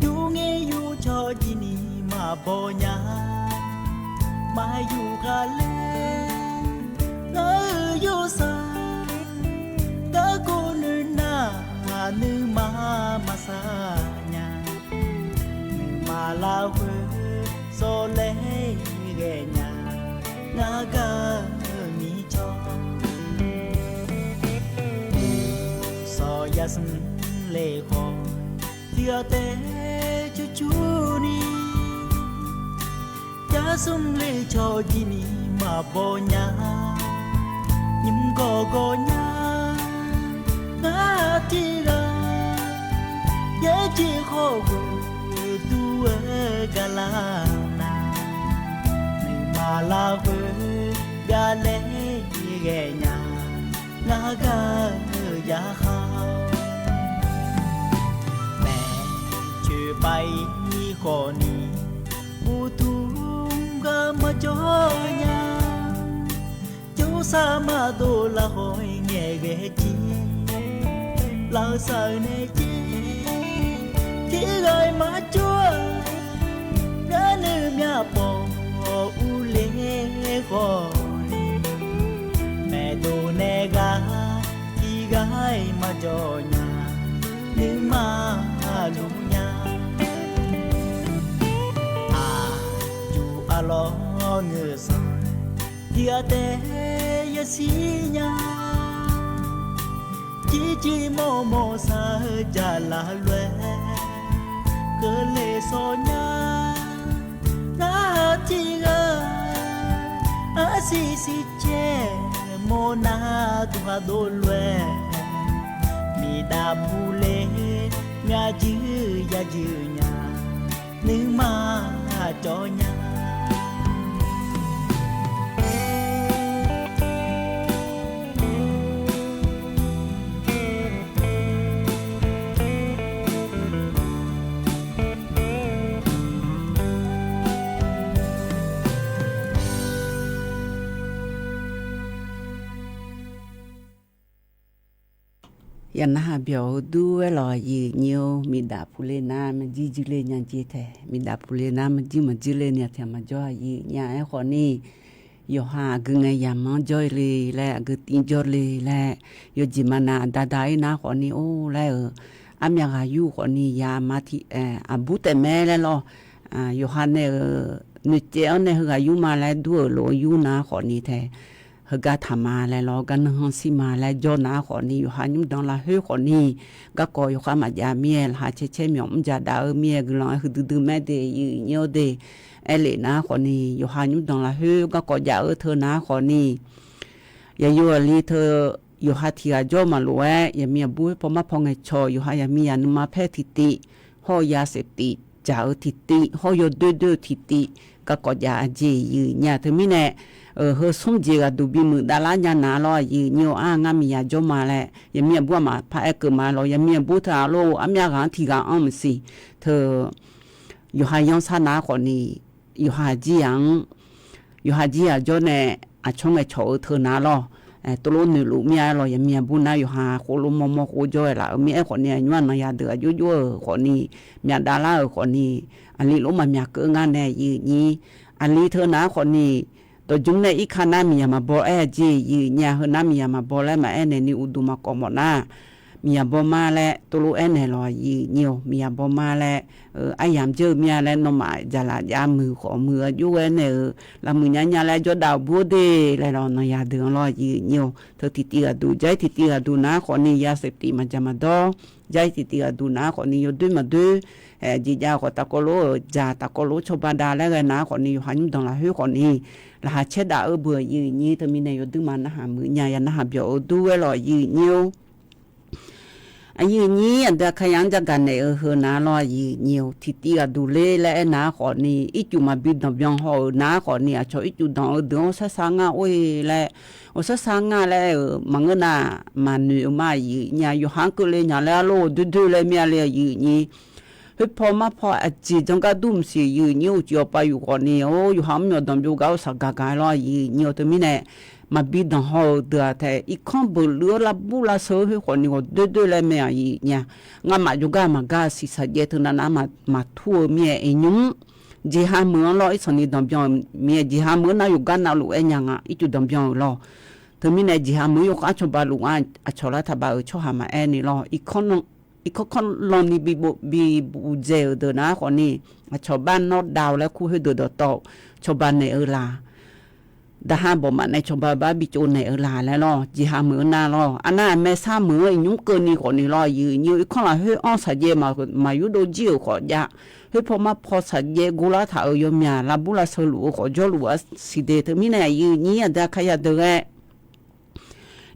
Yur ngir yur cawq jir ni maqbaw nya. Maqyuf khaqlaer ngar-euq yawsar, garkawv noeq nar nuima maqsar nya. Nuima larkhoer sawrlaer ghaenya, ngar gar-eu mircawr. Sawq yasmr le khawf, tiqghaq taef cur cur ni. Yasmr le cawq jir ni maqbaw nya. Nymr gawq gawq nya, ngar tiqghaq yaerjeq khawf ghoe dur-aer gaqlar nar, nuima larkhoer gaqlaer ghaenya, ngar gar-eu yarkhaq. Maeqcoeq pav-ir khawf ni, uqduq gar maqjawr nya. Jawrsar maqdov lafkhawf-iq ngaeqghae jir, lafsaq-eu nae jir, tirghaq-iq maqjawr-a. Ngar nuimyaq pawf urler khawf ni, maeqdov nae ghaq tiqghaq-iq maqjawr nya, nuima luf nya. Aqyuif arlawr ngeur sanq, tiqghaq taef yashir nya. Jirjir mawrmawr sar-eu jaqlaf lof-aer, keuvle sawr nya. Ngar tiqghaq arsiq siqcaer mawrnar duqhaq dov lof-aer, miqdaq puqler myavjuir yajur nya, nuima cawv nya. Yawqnan haq byawq-eu dur-aer lawq, aqyuif nyir-or, miqdaq puqle nar maqjir jir le nya jeq tae, miqdaq puqle nar maqjir maqjir le nya tae maqjawr, aqyuif nyir-aer khawf ni, yawqha aqgeu ngae yamq-anr jawr le laer, aqgeu tiv jawr le laer, yawjeq maqnav aqda da-ir nar khawf ni or laer-euq, armyav ghaq yur khawf ni yama tiq, aqbur taef mae laer lawr, yawqha nae-euq noeqtsaev-anr nae heughaq yur ma laer dur-euq lof-aer yur nar khawf ni tae, heugar taq ma laer lawr, gar nanr hanr shir ma laer jawr nar khawf ni, yawqha nymr dan lafkhoer khawf ni, garkawv yawkhav maqjav mir-aer laqkhaq caer caer myawf mrjaq daf-eu mir-aer guiqlanq-aer huiqdui dui mae de, aqyuif nyir-or de, aerlef nar khawf ni, yawqha nymr dan lafkhoer garkawv jav-eu teu nar khawf ni, yaqyo aqli teu yawqha tiq ghaq jawr maqlof-aer, yaqmiq aqbur paw mar paw ngaeqcawq, yawqha yaqmiq yaq nuima paer tiqtiv, hawr-eu ya saef tif dzaq-eu tiqtiv, hawr yawdoer doer-eu tiqtiv, garkawv jav-a jeq yif nya teumirnae, heu smr jeq ghaqduq bimuiq davlar nya nar lawr yif nyir-eu ar ngar miqyaq jawr ma laer yaqmir aqbur aqmaf paraer keuv ma lawr. Yaqmir aqbur teu-aq lor armyav ghaq-anr tiq ghaq-anr maqsiq teu yawqha yanrsar nar khawfni, yawqha jir ghaq-anr, yawqha jir ghaq jawr nae aqcawq ngae cawq-eu teu nar lawr, tov lof noeqluf mir-a lawr. Yaqmir aqbur nar yawqha khof lof mawrmawr khof jawr-aer laf-euq mir-aer khawfni, aqnymr aqnan yadeuq aqjox jox-euq khawfni, myaqdav lar-euq khawfni, aqli lof maqmyaq keuv ngar nae yif nyir, aqli teu nar khawfni, dawqjmr nae irka nar miqyaq maqbaw aer-a jeq yif nya. Heu nar miqyaq maqbaw laer maqaer naeq ni uqduq maqkawv mawf nar, miqyaq baw ma laer tov lof aernaeq lawq yif nyir-awq. Miqyaq baw ma laer, aryamq jawr-eu mir-a laer nawmaf dzaqlaf jav muiq khawf muiq-eu jox ghae naeq-eu, lavmuiq nya nya laer jawrdav-euq bur de laer lawr, nan yadeuq-anr lawr yif nyir-awq. Teu tiqtiv ghaqduq, jar-ir tiqtiv ghaqduq nar khawfni, yasiq tiq maqdzaq maqdawr, jar-ir tiqtiv ghaqduq nar khawfni, yawdoer maqdoer, jeq jav-eu khawf tafkawv lof-euq dzaq, tafkawv lof cawba dav laer ghae nar khawfni, yawqha nymr danq lafkhoer khawfni, laqkhaq caerdaf-eu beuq yif nyir teumirnae yawduir ma narhaq muiq nya, ya narhaq byawq-eu dur ghae lawq yif nyir-or. Aqyuif nyir aqdui aqkaqyaq-anr jagaq naeq-eu heu nar lawr yif nyir-or. Tiqtiv ghaqduq ler laer aernar khawfni, ircuf maqbi danqbyan haw-euq nar khawfni, aqcawq ircuf danq-eu deuq-anr sarsar ngar or-e laer, awq sarsar ngar laer-euq maqngeur nar, maqnoeq-eu ma yif nya. Yawqha-anr keuvle nya laer arlor-eu doer doer laer mir-a le yif nyir. Khoerpaw marpaw aqjeq janr gar dur maqsiq yif nyir, uqcif awqpav yuf khawfni, or yawqha mr myawq danqbyov gar-eu saqgaq gaq-aer lawr yif nyir-or. Teumirnae maqbi danq haw-euq deuq-aq taef irkanr beuq luiv-awr lavbur lavsheu khoer khawfni ghawq doer doer laer mae-aq yif nya. Ngamaf jawrgar maqgar siqsaqjaev teunav nar maqtur-eu mir-aer iqnymr jeqha meuq-anr lawr irsanqni danqbyan-euq mir-aer, jeqha meuq-anr nar yawqgar navluf aer nya nga ircuf danqbyan-euq lawr. Teumirnae jeqha meuq-anr yawkhav cawba luf ngar aqcawq lar taqba-euq tsawrhaq maqaer ni lawr. Irkanr kanr lanni bibuq dzae-euq deuq nar khawfni, aqcawq bar nawr dav-eu laer kur khoerdeuq dawqtawv-eu cawba naeq-eu laq. Daqha bawqmaf nae cawba bar bi tsov naeq-eu laq laer lawr. Jeqha meuq-anr nar lawr, arnav aqmae sar meuq-anr iqnymr keuvni khawfni lawr yif nyir-or. Irkanr lafkhoer-anr saqjaev maqyurdov jir-euq khawf jav, khoerpaw marpaw saqjaev guvlar taq-euq yawmyaq lavbur lavsheu luf-eu khawf jawrluf-a siqde. Teumirnae yif nyir aqdui aqkaqyaq deuq ghae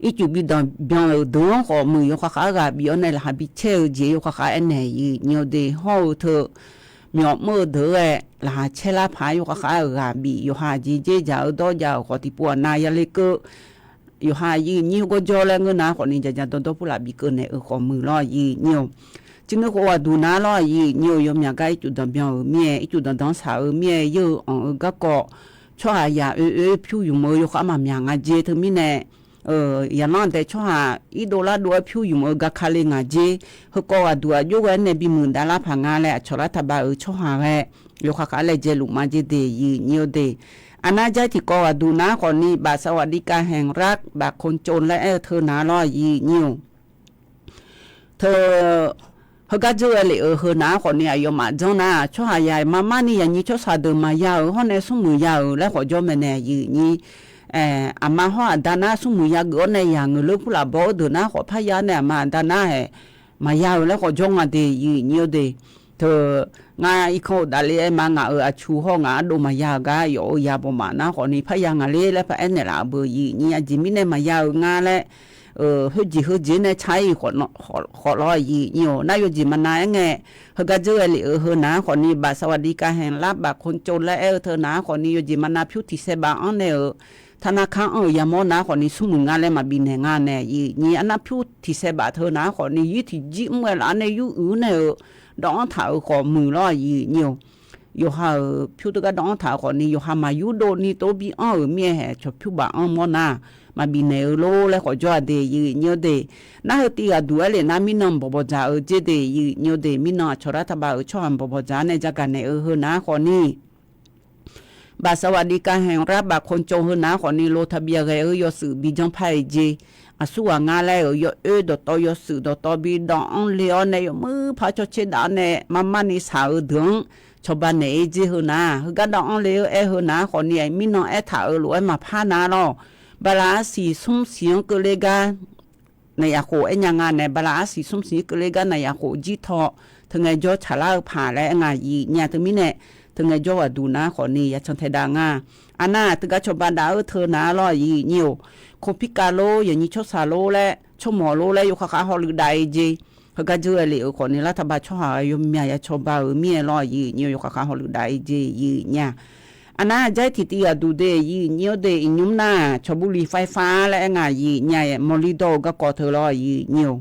ircuf bi danqbyan-euq deuq-anr khawf muiq yawkhav khav-aer ghaq bif-awr nae laqkhaq bi caer-eu jeq yawkhav khav-aer naeq yif nyir-or de. Hawr-eu teu myawf mr-eu deuq-aer laqkhaq caer lar paq-aer yawkhav khav-aer-euq ghaq bif, yawqha aqjeq dzer dzaq-eu dawr jav-euq khawf tiqpov aqnav yale keuv, yawqha yif nyir gawrjawr laer ngeur nar khawfni, dzaqdzaq dawrdawr purlaf bif keuv naeq-eu khawf muiq lawr yif nyir-or. Cirnui khof ghaqduq nar lawr yif nyir-or. Yawmyaq gar ircuf danqbyan-euq mir-aer, ircuf danqdanq shaq-eu mir-aer, yeur-eu anq-eu garkawv tsawrhaqzaq oe oe pyur ymq-eu yawkhav maqmyaq nga jer. Teumirnae yaqlanr dae tsawrhaq irdov lardov-aer pyur ymq-eu gar kale ngaq jer. Heukawv ghaqduq aqjox ghae-aer nae bimuiq davlar paq nga laer aqcawq lar taqba-euq tsawrhaq ghae yawkhav khav-aer laejae luf ma jer de yif nyir-or de. Aqnav jar tiqkawv ghaqduq nar khawfni, บัตรสวัสดิการแห่งรัฐ บัตรคนจน laer aer-eu teu nar lawr yif nyir-or. Teu heugar dzeur ghae lef-euq heu nar khawfni, aqyawfmaf janr nar tsawrhaqzaq maqmar ni yaqnyir tsawrshaq deuq maqya-euq hawr nae smrmuiq ya-euq laer khawf jawr mae nae yif nyir. Aqma hawr aqda nar smrmuiq yageuf-awr nae yaq ngeuq leur purlaf baw-eu deuq nar khawf parya nae aqma aqda nar-aer maqya-euq laer khawf jawr nga de yif nyir-or de. Teu ngar irkanr-eu davle-aer ma ngaq-euq aqcu hawr ngaq ardov maqya-euq gar yawf-eu ya bawqmaf nar khawfni parya ngaq ler laer paraer naeqlaf-euq beu yif nyir. Aqjeq mirnae maqya-euq nga laer khoerjeq heujeq nae car-ir khawf lawr yif nyir-or. Nar yawjeq maqnav aer ngae, heugar dzeur ghae lef-euq heu nar khawfni, บัตรสวัสดิการแห่งรัฐ บัตรคนจน laer aer-eu teu nar khawfni, yawjeq maqnav pyur tiq sae baf anr nae-euq ธนาคาร anr-euq yamawr nar khawfni smrmuiq nga laer maqbi naeq nga nae yif nyir. Arnav pyur tiq sae baf teu nar khawfni, yir tiqjir mr ghae laf-awr nae yur uiq-awr nae-euq dawv-anr taq-euq khawf muiq lawr yif nyir-or. Yawqha-euq pyur teugar dawv-anr taq-euq khawfni, yawqha maqyurdov ni tov bi anr-euq mir-aer haeq cawq pyur baf anr mawr nar maqbi naeq-eu lor laer khawf jawr-a de yif nyir-or de. Nar heu tiv ghaqduq-aer lef nar mirnan bawqbawq dzaq-eu jer de yif nyir-or de. Mirnan aqcawq lar taqba-euq tsawrhaq bawqbawq dzaq-awr nae jagaq naeq-eu heu nar khawfni, บัตรสวัสดิการแห่งรัฐ บัตรคนจน heu nar khawfni, ลงทะเบียน ghae-eu yawshuif bi janr par-eu jer. Aqsurghaq nga laer-euq yawoer dawqtawv yawshuif dawqtawv bi dawv-anr le-awr nae yawmuir par cawtser daf-awr nae marmar ni shaq-eu deuq-anr cawba naeq-ir jer heu nar, heugar dawv-anr le-eu aer heu nar khawfni, mirnan aertaq-euq lof-aer maqpar nar lawr. Bala arsiq smr siq-anr keuvler gar naqyaf khof aer nya nga nae, bala arsiq smr siq-anr keuvler gar naqyaf khof jir taw, teungae jawr tsaqlar-eu paq laer aer nga yif nyir-a. Teumirnae teungae jawr ghaqduq nar khawfni yacan taedav nga. Aqnav teugar cawba dav-eu teu nar lawr yif nyir-or. คนพิการ lor, yaqnyir tsawrshaq lor laer, tsawrmawq lor laer yawkhav khav hawluiv dav-ir jer. Heugar dzeur ghae lef-euq khawfni, lartaq ba tsawrhaq-aer yawmyaq ya cawba-euq mir-aer lawr yif nyir-or. Yawkhav khav hawluiv dav-ir jer yif nyir-a. Aqnar jar-ir tiqtiv ghaq duq de, aqyuif nyir-or de, iqnymr nar-aq ชลบุรีไฟฟ้า laer aer nga, aqyuif nyir-aq, mawrlir dawr-eu garkawv teu lawr, aqyuif nyir-or.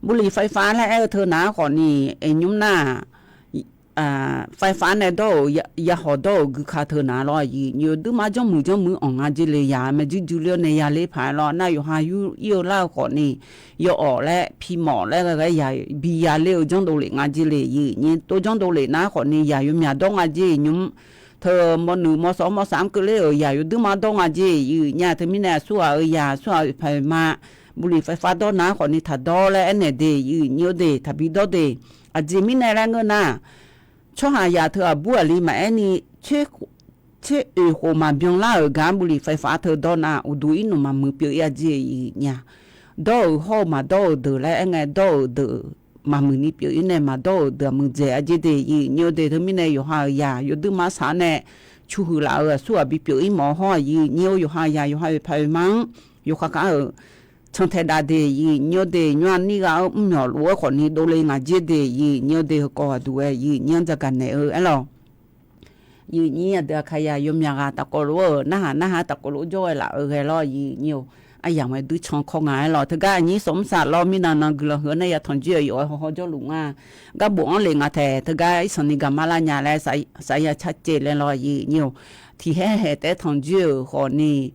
บุหรี่ไฟฟ้า laer aer-eu teu nar khawfni, iqnymr nar-aq, ไฟฟ้า nae dawr-euq, yahawq dawr-euq guika teu nar lawr, aqyuif nyir-or, duirma janrmuiq janrmuiq anq nga jer le, yaq maeq juir juir ler-awr nae yaler paq-aer lawr, nar yawqha yur ir-eu lar-eu khawfni, yawawf laer pi mawf laer ghae ghae yaq bi yaler-eu janrdov lef nga jer le, aqyuif nyir, tov janrdov lef nar khawfni yaq yawmyaq dawr nga jer, iqnymr teu mawrnuiq mawrsawq mawrsaq-anr keuvler-euq yaq yawduirma dawr nga jer, aqyuif nyir-aq, teumirnae aqsurghaq-euq yaq aqsurghaq-euq paq-euq ma บุหรี่ไฟฟ้า dawr nar khawfni taqdawr laer aernaeq de, aqyuif nyir-or de, taqbi dawr de. Aqjeq mirnae laer ngeur nar, tsawrhaq yaq teu aqbur aqli maqaer ni, tser oeq khof maqbyan lar-euq gar บุหรี่ไฟฟ้า teu dawr nar, uqduq irnmq maqmuiq pyeuf ir-a jer, aqyuif nyir-aq. Dawr-euq hawr-eu maqdawr-euq deuq laer aer ngae, dawr-euq deuq maqmuiq ni pyeuf ir nae maqdawr-euq deuq-aq muiqdzaeq-a jer de, aqyuif nyir-or de, teumirnae yawqha-euq yaq yawduirma saq-awr nae cuhuiq laf-euq aqsurghaq bipyeuf ir mawf-eu hawr, aqyuif nyir-or, yawqha-euq yaq yawqha-euq paq-euq ma-anr yawkhav khav-euq cantae dav de, aqyuif nyir-or de, nymr-aq nir gha-anr mrmyawq lof-aer khawfni dovle ngaq jer de, aqyuif nyir-or de, heukawv ghaq duq-aer aqyuif nyir-anr dzaqgaq naeq-eu aer lawq. Aqyuif nyir aqdui aqkaqyaq yawmyaq ghaq tafkawv lof-aer-euq narhaq narhaq-aer tafkawv lof-aer jawr ghae laf-eu ghae lawr, aqyuif nyir-or. Aryamq-aer duircan kawr nga aer lawq. Teugar aqnyir saf mr saf lawr mirnan nan guiqlanq heu-anr nae ya tanqjoer-euq yawf-aer hawhaw jawrluf nga. Gar bofanr lef nga taeq, teugar irsanqni gaq mar lar nya laer safya car caev laer lawr, aqyuif nyir-or. Tiqhaer haeq taef-aer tanqjoer-euq khawfni,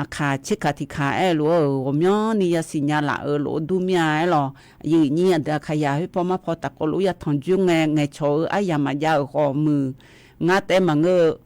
aqkaq tserkaq tiqkaq aer-eu lof-aer-euq ghawqmyanrni yasiq nya laf-euq lof-aer dur mir-a aer lawq. Aqyuif nyir aqdui aqkaqyaq khoerpaw marpaw tafkawv lof-aer ya tanqjoer ngae, ngaeqcawq-eu aryamq maqjav-euq khawf muiq. Ngar taef-aer maqngeur-eu,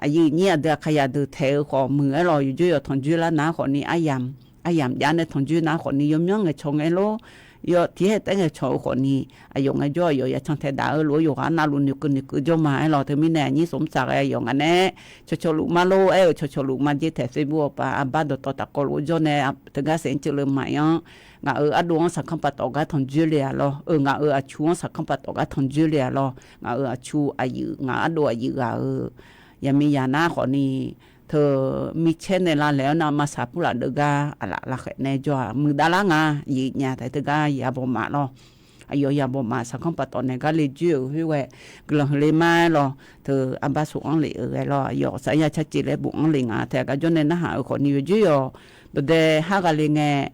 aqyuif nyir aqdui aqkaqyaq deuq taeq-eu khawf muiq aer lawq. Yawqjawr yawq tanqjoer lar nar khawfni aryamq, aryamq jav nae tanqjoer nar khawfni yawmyanr ngaeqcawq ngae lor. Yawf tiqhaer taef-aer ngaeqcawq-eu khawfni, aqyawf ngaejawr aqyawf ya cantae daf-eu lof-aer yawqghaq navluf noeqkeuv noeqkeuv jawr ma aer lawq. Teumirnae aqnyir saf mr saf ghae yawf ngaq nae cawqcawq luf mar lor aer-euq cawqcawq luf mar jer taeq Facebook awqpaf arbar dawqtawv tafkawv lof-aer jawr nae, teugar saef-anr ceuv le maqanr, ngaq-euq ardov-anr saqkanr paftawf gar tanqjoer le-a lawr. Ngaq-euq aqcu-anr saqkanr paftawf gar tanqjoer le-a lawr. Ngaq-euq aqcu aqyuif, ngaq ardov aqyuif ghaq-euq yaqmiqyaq nar khawfni, teu micaer nae lavlaeq-awr nar maqsaq purlaf deuv gar aqlaf lafkhaeq nae jawr-aq muiqdav lar nga. Aqyuif nyir-aq taef teugar yabawmaf lawr. Aqyawf yabawmaf saqkanr paftawf naeq gar le joer-euq khoerghae guiqlanq huiq le mar aer lawq. Teu arbar sof-anr lef-euq ghae lawr, aqyawf safya car caev laer bofanr lef nga taef-a gar jawr nae narhaq-euq khawfni yawqjawr yawq dawqdae har ghaq le ngae,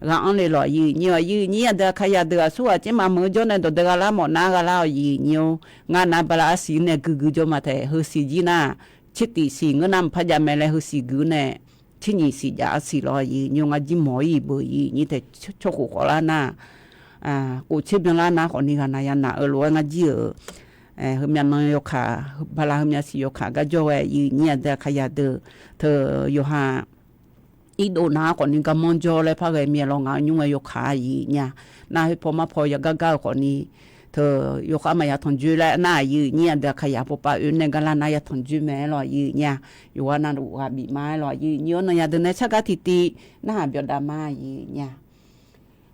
ghaq anr le lawq. Aqyuif nyir-or, aqyuif nyir aqdui aqkaqyaq deuq aqsurghaq caer maqmuiq-eu jawr nae dawqdae gha lar mawf nar gha lar-awq. Aqyuif nyir-or, ngar nar bala arsiq nae guiqguiq jawr ma taef, heusiq jir nar, tsertif siq ngeur nar maqpar jav mae laer heusiq guiq-eu nae, tsernyif siq jav arsiq lawr. Aqyuif nyir-or, ngar jir mawq-ir beu aqyuif nyir taef, tsawrkhof khawf lar nar, khof tser byanlar nar khawfni ghaqnaq yanaq-eu lof-aer ngar jir-euq, heumyav nan yawkaq, bala heumyav siq yawkaq gar jawr ghae aqyuif nyir aqdui aqkaqyaq deuq, teu yawqha irdov nar khawfni garmanr jawr laer par ghae mir-a lawr. Ngaq-euq nymr ngae yawkaq aqyuif nyir-a. Nar khoerpaw marpaw yagar gar-eu khawfni, teu yawkhav maqya tanqjoer laer nar aqyuif nyir aqdui aqkaqyaq pawpav oe nae gar lar nar ya tanqjoer mae aer lawq. Aqyuif nyir-a, yawqghaq navluf ghaq bif ma aer lawq. Aqyuif nyir-or, nan yadeuq nae cargar tiqtiv narhaq byawdav ma aqyuif nyir-a.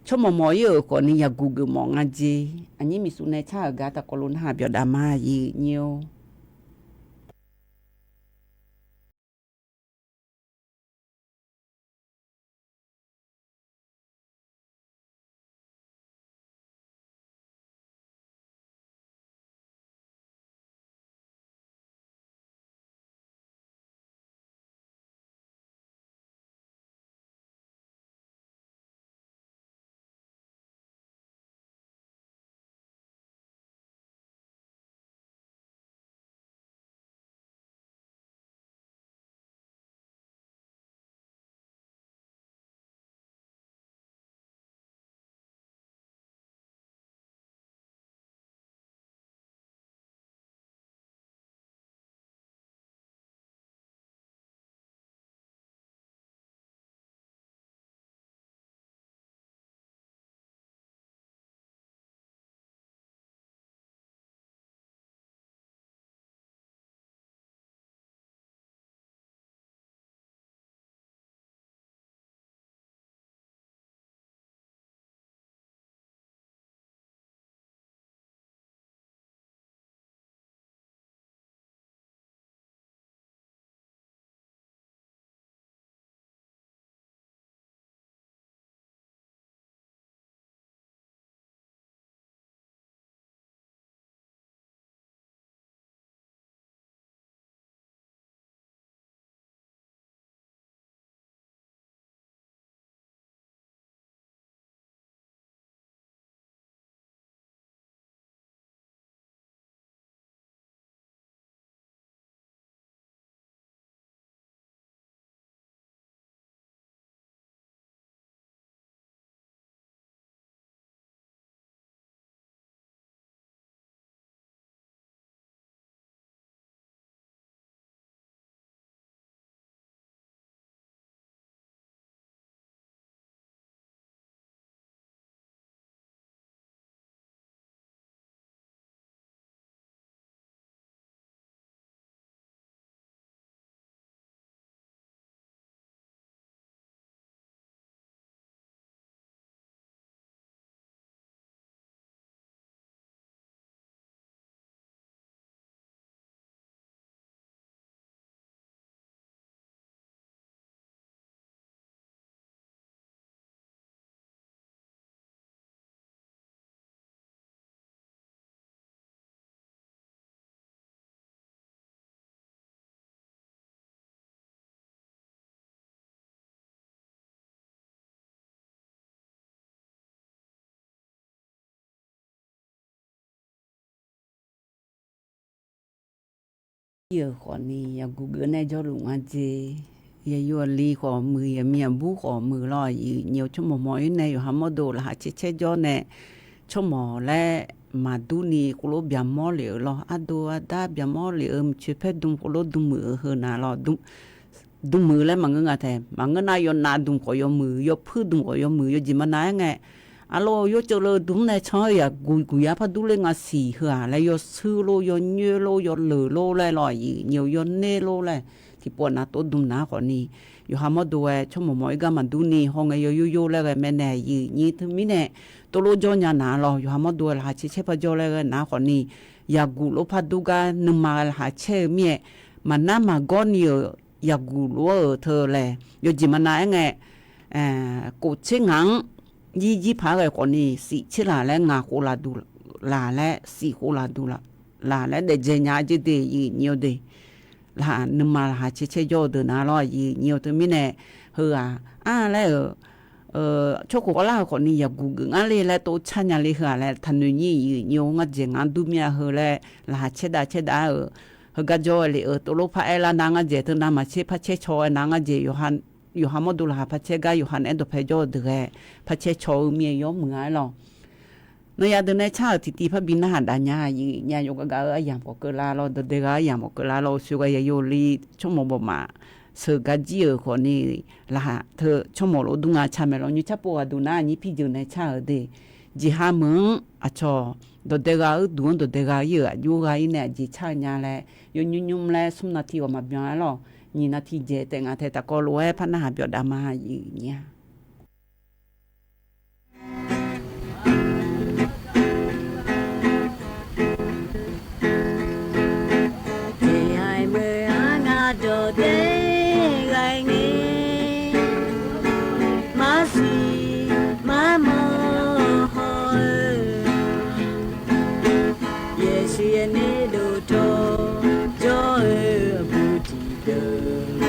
Tsawrmawq mawq-ir-euq khawfni yaqguq geufmawf nga jer. Aqnyir miqsur nae car-euq gar tafkawv lof narhaq byawdav ma aqyuif nyir-or. Gaqjir-euq khawfni yaqguq geuf nae jawrluf nga jeq. Yaqyo aqli khawf muiq, yaqmiq aqbur khawf muiq lawr, aqyuif nyiq-eu tsawrmawq mawq-ir nae yawqha mawrdo laqkhaq caer caer jawr nae, tsawrmawq laer maqdur ni khoerlof byaqmawr lef-euq lawr, ardo arda byaqmawr lef-euq mqcoeq paer dm khoerlof dm muiq-eu heu na lawr, dm muiq laer maqngeur nga tae, maqngeur nar yawnav dm khawf yawmuiq, yawpuir dm khawf yawmuiq, yawjeq maqnav-aer ngae, arlawr yawceuv leu dm nae can-eu yaqguq guq yar par dur ler nga siq heu-aq laer yawshuir lor, yawnyoer lor, yawleuq lor laer lawr, aqyuif nyiq-eu yawner lor laer tiqpov nav tov dm nar khawfni, yawqha mawrdo-aer tsawrmawq mawq-ir gar maqdur ni hawngae yaw yur yor laer ghae mae nae, aqyuif nyiq teumirnae tovlof jawr nya na lawr, yawqha mawrdo-aer laqkhaq caer caer par jawr laer ghae nar khawfni, yaqguq lof par dur gar nuima ghae laqkhaq caer-eu mir-aer, maqnar maqgawr ni-euq yaqguq lof-aer-euq teu laer yawjeq maqnav-aer ngae, kof tser ngaq-anr jir jir paq-aer ghae khawfni, shif tser laq laer ngaq khof laqduq laq laer shif khof laqduq laq laer daefdzae nya jeq de, aqyuif nyiq-eu de. Laq nuima laqkhaq caer caer jawr-eu deuq na lawr, aqyuif nyiq-eu teumirnae, heu-aq ar laer-euq tsawrkhof khavlar-eu khawfni yaqguq geuf ngar le laer tov car nya le heu-aq laer taqnoeq nyir, aqyuif nyiq-eu ngar dzaeq ngaq-anr dur mir-a heu laer laqkhaq caer dav caer dav-aer-euq heugar jawr-aer lef-euq tovlof par aer lar nar ngar dzaeq teu navmaqtser par caer caw-aer nar ngar dzaeq yawqha mawrdo laqkhaq par caer gar yawqha naeq-aer dawqpae jawr-eu deuq ghae par caer caw-eu mir-aer yawmuiq-a aer lawr. Nawnyaf deuq nae car-euq tiqtiv parbi narhaq dav nya, aqyuif nyiq-a yawqgar gaq-eu aryamq pawf keuvlar lawr, dawqdae ghaq-eu aryamq pawf keuvlar lawr, soeqghae yaqyo li tsawrmawq bawqmaf sheuq gar jir-euq khawfni, laqkhaq teu tsawrmawq lof dur nga car mae lawr, nymr carpov ghaq duq nar aqnyir pirjeuq nae car-euq de. Jeqha meuq-anr aqcawq dawqdae ghaq-eu duq-anr dawqdae ghaq-ir-euq aqjox ghaq-ir nae aqjeq car-eu nya laer yawnymr nymr laer smr navtiq ghawqmaf byan-aer lawr, nyiq navtiq dzaeq taef ngaq tae taqkawv lof-aer par narhaq byawf dav ma, aqyuif nyiq-a. Jeqha meuq-anr ngar dawqdae ghaq-ir ngae, maqsiq maqmawr haw-eu, Yeqsur yaer nae dovtawv jawr-eu aqbur tiqdeuq,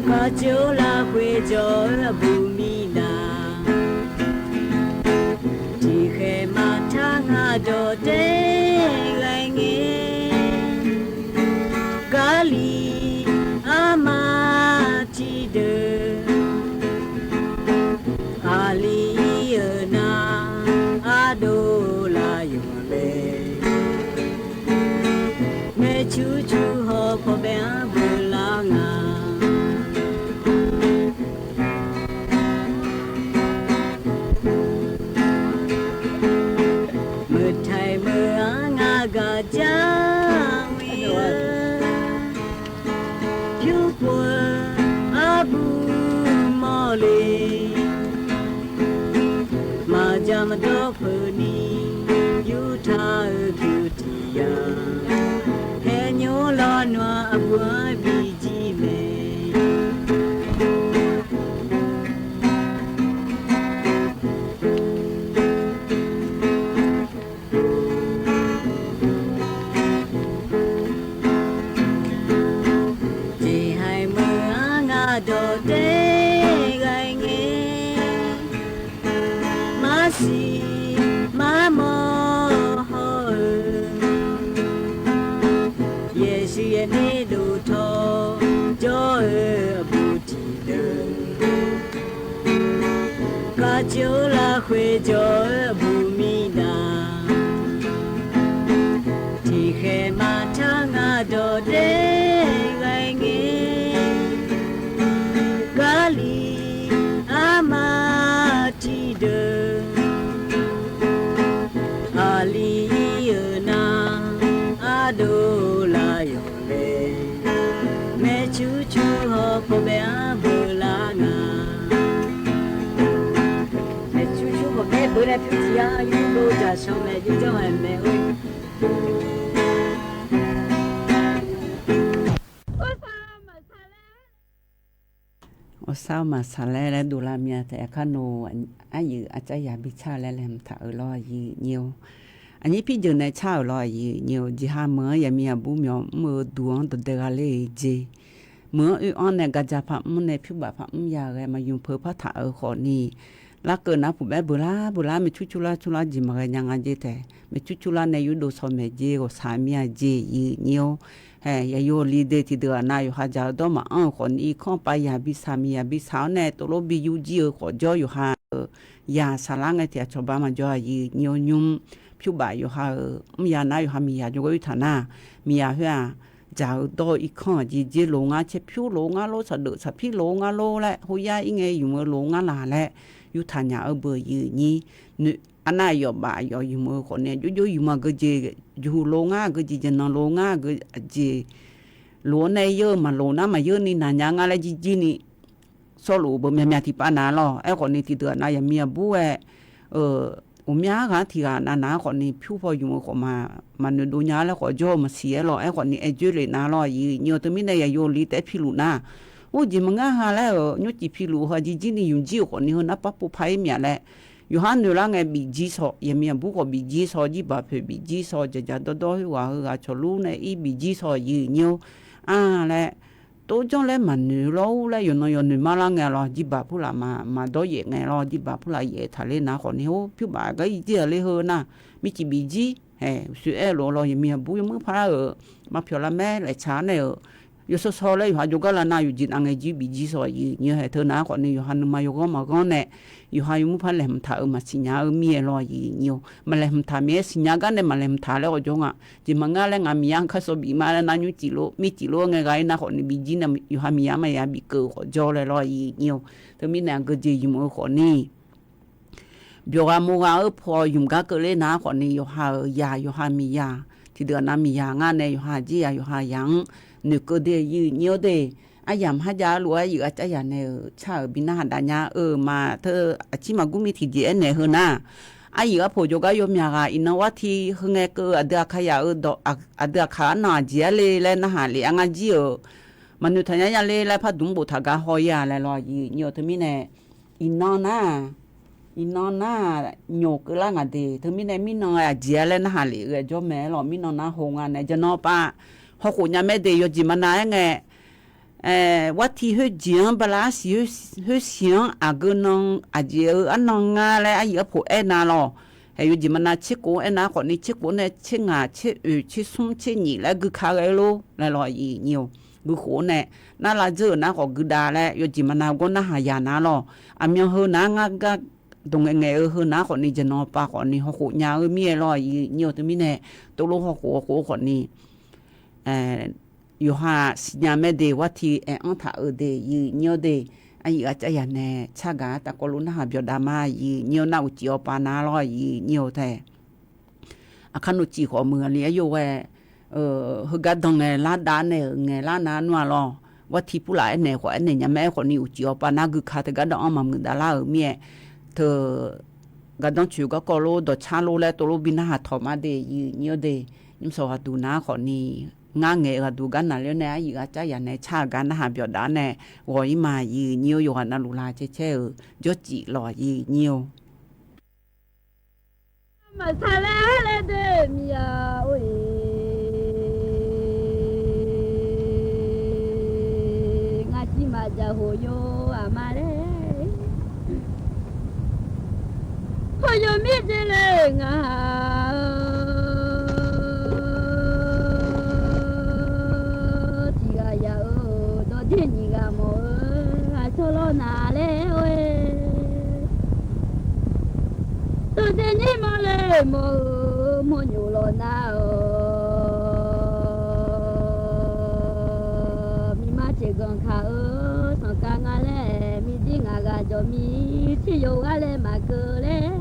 khavcoer lafkhoer jawr-eu aqbur mirnae, tiqkhaeq maqtar ngar dawqdae ghaq-ir ngae, Gaqliq armaf tiqdeuq, aqli-ir-euq nar ardov laf yawq le. Maeqcur cur haw pawqbae-anr beular nga. Meuqtaq meuq-anr ngar gaq jar-eu, pyur pov-eu aqbur mawrle. Maqja maqdawr peuqni yurtaq-eu pyur tiq ya, haer nymr lawr nawr aqbur-anr bijir mae. Jeqha meuq-anr ngar dawqdae ghaq-ir ngae, maqsiq maqmawr haw-eu, Yeqsur yaer nae dovtawv jawr-eu aqbur tiqdeuq, khavcoer lafkhoer jawr-eu aqbur mirnae, tiqkhaeq maqtar ngar dawqdae ghaq-ir ngae, Gaqliq armaf tiqdeuq, aqli-ir-euq nar ardov laf yawq le. Maeqcur cur haw pawqbae-anr beular nga. Maeqcur cur pawqbae beular pyur tiq ya yurdov jaqshan mae, yurjawr hae mae-or. Awqsar maqsaq laer laer dovlar mya taef-a, kar nawq aryuif arcar yaq bi car laer laeqhmq taq-euq lawr, aqyuif nyiq-or. Aqnyir pirjeuq nae car-euq lawr, aqyuif nyiq-or. Jeqha meuq-anr yaqmiq aqbur myawf mr-eu duq-anr dawqdae ghaq ler-eu jeq, meuq-anr oe-anr nae gaja par mr nae pyur baf par mr ya ghae maqymq peuq par taq-euq khawfni, larkeuv nar puq baer beular beular maeqcur curlar curlar jeq maqghae nya nga jeq taef. Maeqcur curlar nae yurdov saw maeq jeq ghawqshaq mir-a jeq yiq nyir-or. Hae, yaqyo li de tiqdeuq-aq nav yawqha dzaq-eu dawr maqanr-euq khawfni irkanr pav yaq bi saq miqyaq bi saq-awr nae tovlof bi yur jir-eu khawf jawr yawqha-euq yaq saqlar ngae tiq ghaq cawba maqjawr-a yiq nyir-or. Nymr pyurbaf yawqha-euq mrya nar yawqha miqyaq jawrgar yurtaq nar, miqyaq khoer-aq, dzaq-eu dawr-eu irkanr-aq jeq jeq lof ngar caerpyur lof ngar lor, saqdeuf saqpir lof ngar lor laer, hoyar ir ngae yumq-eu lof ngar laq laer, yurtaq nyaq-eu beuq yiq nyir. Arnav yawfbaf yawf yumq-eu khawfni jovjov yumq aqgeu jeq, juq lof ngar aqgeu jeq, jaqnan lof ngar aqgeu jeq, lof-awr nae yeur-eu maqlof nar maqyeur ni naq nya nga laer jirjir ni sawrluf-eu beu myaqmyaq tiqpav nav lawr. Aerkhawfni tiqdeuq-aq nav yaqmiq aqbur-aer, uqmya ghaq-anr tiq ghaq nav nav-anr khawfni pyur paw yumq-eu khawf maqnoeq dov nya laer khawf jawr-eu maqsiq-aer lawr. Aerkhawfni aer dzoer lef nav lawr yiq nyir-or. Teumirnae yaqyo li taef-aer piluf nar, ur jeq maqngar ha laer-euq nymrcif piluf-eu ha jirjir ni yumq jir-euq khawfni heu nar par pov par-ir myaq laer, yawqha noeq lar ngae bif jir saw, yaqmiq aqbur khawf bif jir saw, jirbaq poeq bif jir saw, dzaqdzaq dawrdawr khoerghaq heughaq cawqlur nae ir bif jir saw yiq nyir-or. Ar laer, tovjanr laer maqnoeq lawr-ur laer yawqnan yawq noeq mar lar ngae lawr, jirbaq purlaf maqdawr yaef ngae lawr, jirbaq purlaf yaef taqler nar khawfni or pyurbaf gar ir jir-aq ler heu nar, mircif bif jir, hae, uqshoe aer-eu lof-aer lawr yaqmiq aqbur yawmuir par-euq maqpyawq lar maer laeqtaq-awr nae-euq yawshawr shawr laer yawqha jawrgar lar nar yawqjeq nav ngae jir bif jir saw yiq nyir-or. Hae, teu nar khawfni yawqha nuima yawghanr maqghanr nae, yawqha yawmuir par laeqhmq taq-eu maqsiqnya-eu mir-aer lawr yiq nyir-or. Maqlaeqhmq taq mir-aer siqnya gar nae maqlaeqhmq taq laer ghawqjawr nga. Jeq maqngar laer ngaq miqyaer-anr kar sawv bif ma laer nar nymrcif lof mircif lof-aer ngae ghaq-ir nar khawfni bif jir nae yawqha miqyaer maqya bif keuv-eu khawf jawr laer lawr yiq nyir-or. Teumirnae aqgeu jeq yumq-eu khawfni byawq ghaq moq ghaq-eu paw yumq gar keuvler nar khawfni yawqha-euq yaq yawqha miqyaq tiqdeuq-aq nav miqyaq ngar nae yawqha jir yaq yawqha yaq-anr noeqkeuv de yiq nyir-or de. Aryamq harjav-eu lof-aer aryuif arcav yaq nae-euq car-euq bi narhaq dav nya-eu ma teu aqcir maqgur mir tiqjeq aernaeq heu nar, aryuif arpoq jawrgar yawmyaq ghaq iqnan warti heu ngae keuv-eu aqdui aqkaq yaq-eu dawq, aqdui aqkaq arnan aqjeq-ar le laer narhaq lef-a ngar jir-euq maqnoeq taqnya nya le laer pardmq boftaq gar haw-ir-a laer lawr yiq nyir-or. Teumirnae iqnan nar, iqnan nar nyoq keuvlar ngaq de. Teumirnae mirnan aqjeq-ar laer narhaq lef-eu aer jawr mae-aer lawq. Mirnan nar haw nga nae jaqnan pav hawkhof nya mae de. Yawjeq maqnav-aer ngae, warti khoerjeq-anr bala arsiq khoersiq-anr aqgeu nan aqjeq-eu arnan ngar laer aryuif arpoq aernav lawq. Hae, yawjeq maqnav tserkhof-anr aernav khawfni tserkhof nae tser ngaq tser oeq tser smr tser nyiq laer gui ka ghae-eu lor laer lawr yiq nyir-or. Guikhof-anr nae nar lavdzeur-euq nar khawf guidav laer yawjeq maqnav gawr narhaq yaq nar lawq. Aqmyan heu nar ngar gar dawq ngaeqngaeq-eu heu nar khawfni jaqnan pav khawfni hawkhof nya-eu mir-aer lawr yiq nyir-or. Teumirnae tovlof hawkhof hawkhof-eu khawfni yawqha siqnya mae de. Warti aer-anr taq-eu de yiq nyir-or de. Aryuif arcav yaq nae tsargaq-ar tavkawv lof narhaq byawqdav ma yiq nyir-or. Nar uqcif awqpav nar lawr yiq nyir-or tae. Aqkar navcif khawf muiq aqli aryov ghae heugar dan ngae lar dav nae-euq ngaeq lar nar nmr-a lawr. Warti purlaf aernaeq khawf aernaeq nya mae-aer khawfni uqcif awqpav nar gui ka teugar dawq-anr maqmuiq davlar-euq mir-aer teu gardanr coeq garkawv lof dawqcar lof laer tovlof bi narhaq tawq ma de yiq nyir-or de. Nymrshawq ghaqduq nar khawfni ngar ngaeq-eu ghaqduq gar naqler-awr nae aryuif arcav yaq nae tsar-eu gar narhaq byawqdav-ar nae ghawq-ir ma yiq nyir-or. Yawqghaq navluf la cae caer-euq jawrcif lawq yiq nyir-or. Maqsaq laer laer de miqya or-e, ngaq tiq maqjaq hoqyo aqma laer, hoqyo mir de le ngaq-a. Tiq ghaq yaq-eu dawqdeq nyiq ghaq mawf-eu aqcawq lawq naq laer or-e, dawqdeq nyir mawr le mawr-eu mawrnyof lawq nar-awq. Miqma teq ganq kaq-eu sanqkhav nga laer, miqjir ngaq ghaq jawq mir, tiryoq ghaq laer maqkeuv laer.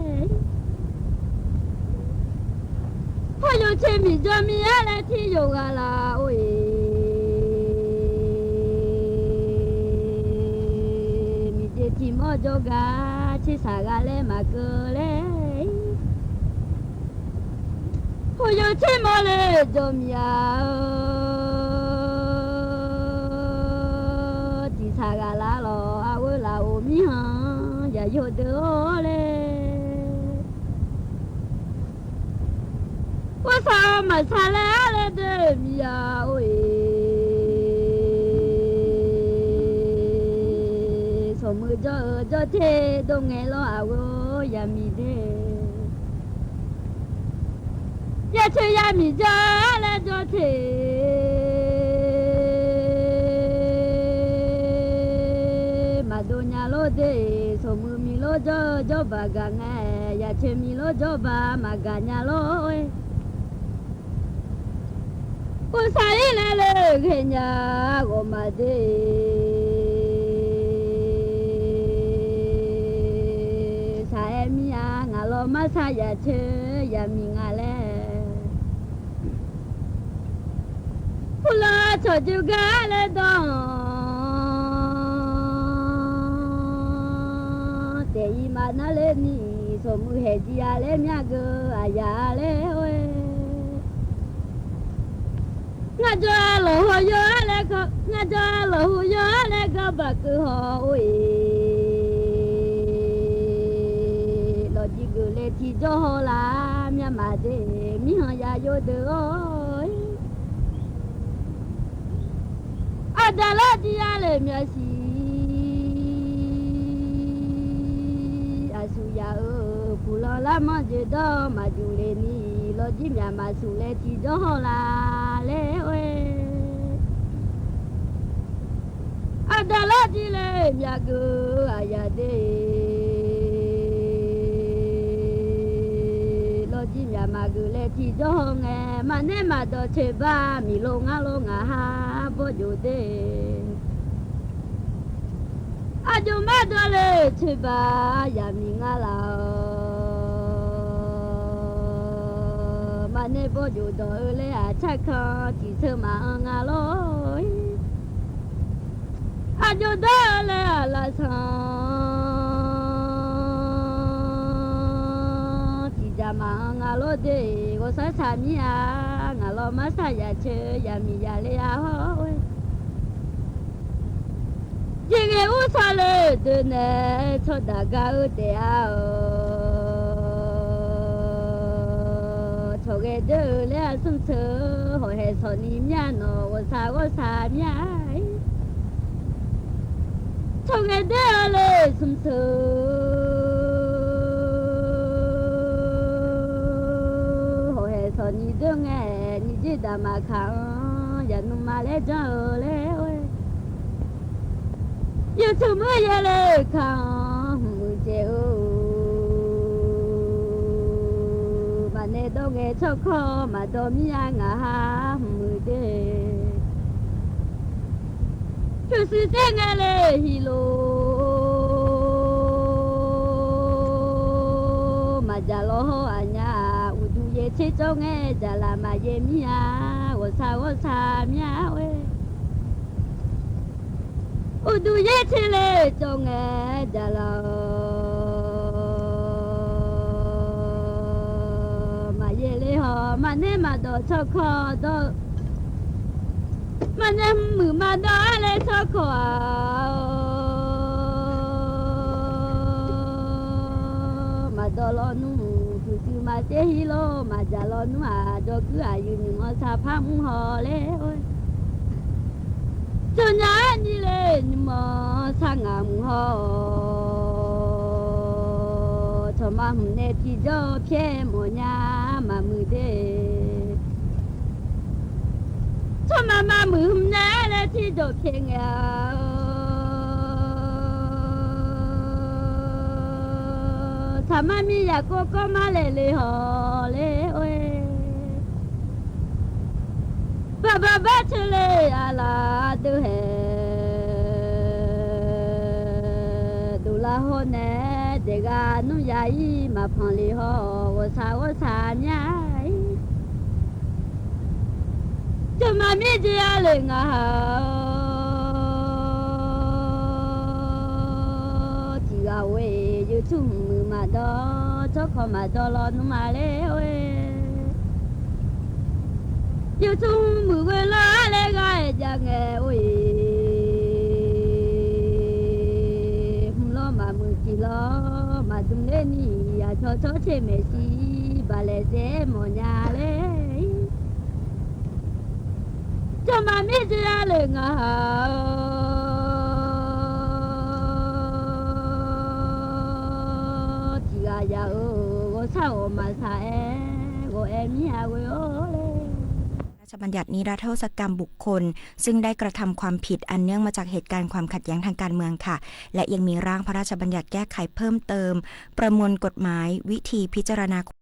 Hawr yawqtser miqjawr mir-aer laer tiryoq ghaq laf or-e, miqjeq tiq mawr jawrgar tsersaq ghaq laer maqkeuv laer. Hawr yawqtser mawr le jawr mir-a-eu, tiq saq ghaq laf lawq, arghoer laf-euq mirkhanq yaqyo deuq-awr laer. Khoersaq-eu maqsaq laer laer de miqya or-e, Muiq jawr-eu jawr ter dov ngae lawr aqgeu yamiq de. Yacoeq yamiq jawr-eu laer jawr ter maqdov nya lor de. Sawqmuiq miq lor jawr-eu jawrbaq gaq ngae, yacoeq miq lor jawrbaq maqgaq nya lor-e. Uqsaq-ir laer le ghaenya ghawqmaf de. Saq-aer mir-a ngaq lawr marsar yacoeq yamiq nga laer. Uqlanq cawqjoe gar laer dawr-anr taef-ir maqnar ler ni, sawqmuiq haeq jir-a laer myar geu aqyaf-a laer or-e. Ngar jawr-a lawqhaw yawr-a laer gar, ngar jawr-a lawqhaw yawr-a laer gar baq keuv haw-or-e. Lawqjir geuf laer tiqjawr haw laf myavmaf de, mirkhanq ya yawdeuq-awr-e. Aqdaq lawrjir-a le myavsiq aqsur yaf-euq puqlanq larmanr jeq dawr maqjuq le ni, lawqjir myaq maqsur laer tiqjawr haw laf laer or-e. Aqdaq lawrjir le myaq geuf aqyaf de. Lawqjir myaq maqgeuf laer tiqjawr haw ngae, maqnaeq maqdawq coeqba miqlo ngar lor ngaq ha bawrjof de. Aqjox mardawq le coeqba yamiq nga laf-awq. Maqnaeq bawrjof dawq-eu laer aqcar kan tiqseu maqanr nga lor-e. Aqjox dawr-eu laer aqlaf sanq tiqjaq maqanr nga lor de. Ghawqshaq shaq mir-a ngaq lawr marsar yacoeq yamiq yale-a hawr-e. Jeqghae ursaq le deuq nae tsawrdaq gar-eu taef-a-awq. Tsawrghae deur-eu laer aqsmr teu hawqhaeq sawqni mir-a nawq ghawqshaq ghawqshaq mir-a. Tsawrghae deur-eu le smr teu hawqhaeq sawqni deur ngae, nyiq jir daq maqkaq-anr yaq nuima laer janr-eu laer or-e. Yawtsmr meuq ya le kaq-anr hmq muiq jaeq-eu maqnaeq dawr ngae tsawrkawr maqdawq mir-a ngaq ha hmq muiq de. Pyurshuir tser ngae le hiqlof maqjaq lawr hawr aqnyaf uqduq yaer tser jawr ngae jaqlaf maqyaer mir-a ghawqshaq ghawqshaq mir-a or-e. Uqduq yaer tser le cawv ngae jaqlaf-awq. Maqyaer ler hawq maqnaeq maqdawq tsawrkawr dawr-eu maqnaeq hmq muiq maqdawq-a laer tsawrkawr-aq-awq. Maqdawq lawnmr-euq guiqdui maqter hir lor maqjaq lawnmr-aq jawrguir aqyuif nymq-anr saqpar mr haw laer or-e. Tsawrnya-aer ni le nymq-anr sar ngaq mq haw-awq. Tsawrma hmq nae tiqjawr pyaer mawfnya maqmuiq de. Tsawrma maqmuiq hmq nae-aer laer tiqjawr pyaer ngae-awq. Saqmar mir yaqkov kawv mar laeq le hawq laer or-e. Baqbaq bar teu le aqlaf deuv haeq. Dovlar hawr nae daeqghaq nmr ya-ir maqpanq le hawr ghawqshaq ghawqshaq mya-ir. Tsawrmaqmir jeq-a le ngaq ha-awr tiqghaq ghoe-iq yawtsur hmq muiq maqdawr tsawrkawq maqdawr lawnmr-a laer or-e. Yawtsur hmq muiq ghoe lawr-a laer ghaq-aer jav ngae or-e. Hmq lawr maqmuiq tiq lawr maqdm ler ni aqcawq tsawrtser maeqshi baqlaeq saef-aer mawfnya laer-ir. Tsawrmaqmir jeq-a le ngaq ha-awr พระราชบัญญัตินิรโทษกรรมบุคคลซึ่งได้กระทำความผิดอันเนื่องมาจากเหตุการณ์ความขัดแย้งทางการเมืองค่ะ และยังมีร่างพระราชบัญญัติแก้ไขเพิ่มเติมประมวลกฎหมายวิธีพิจารณา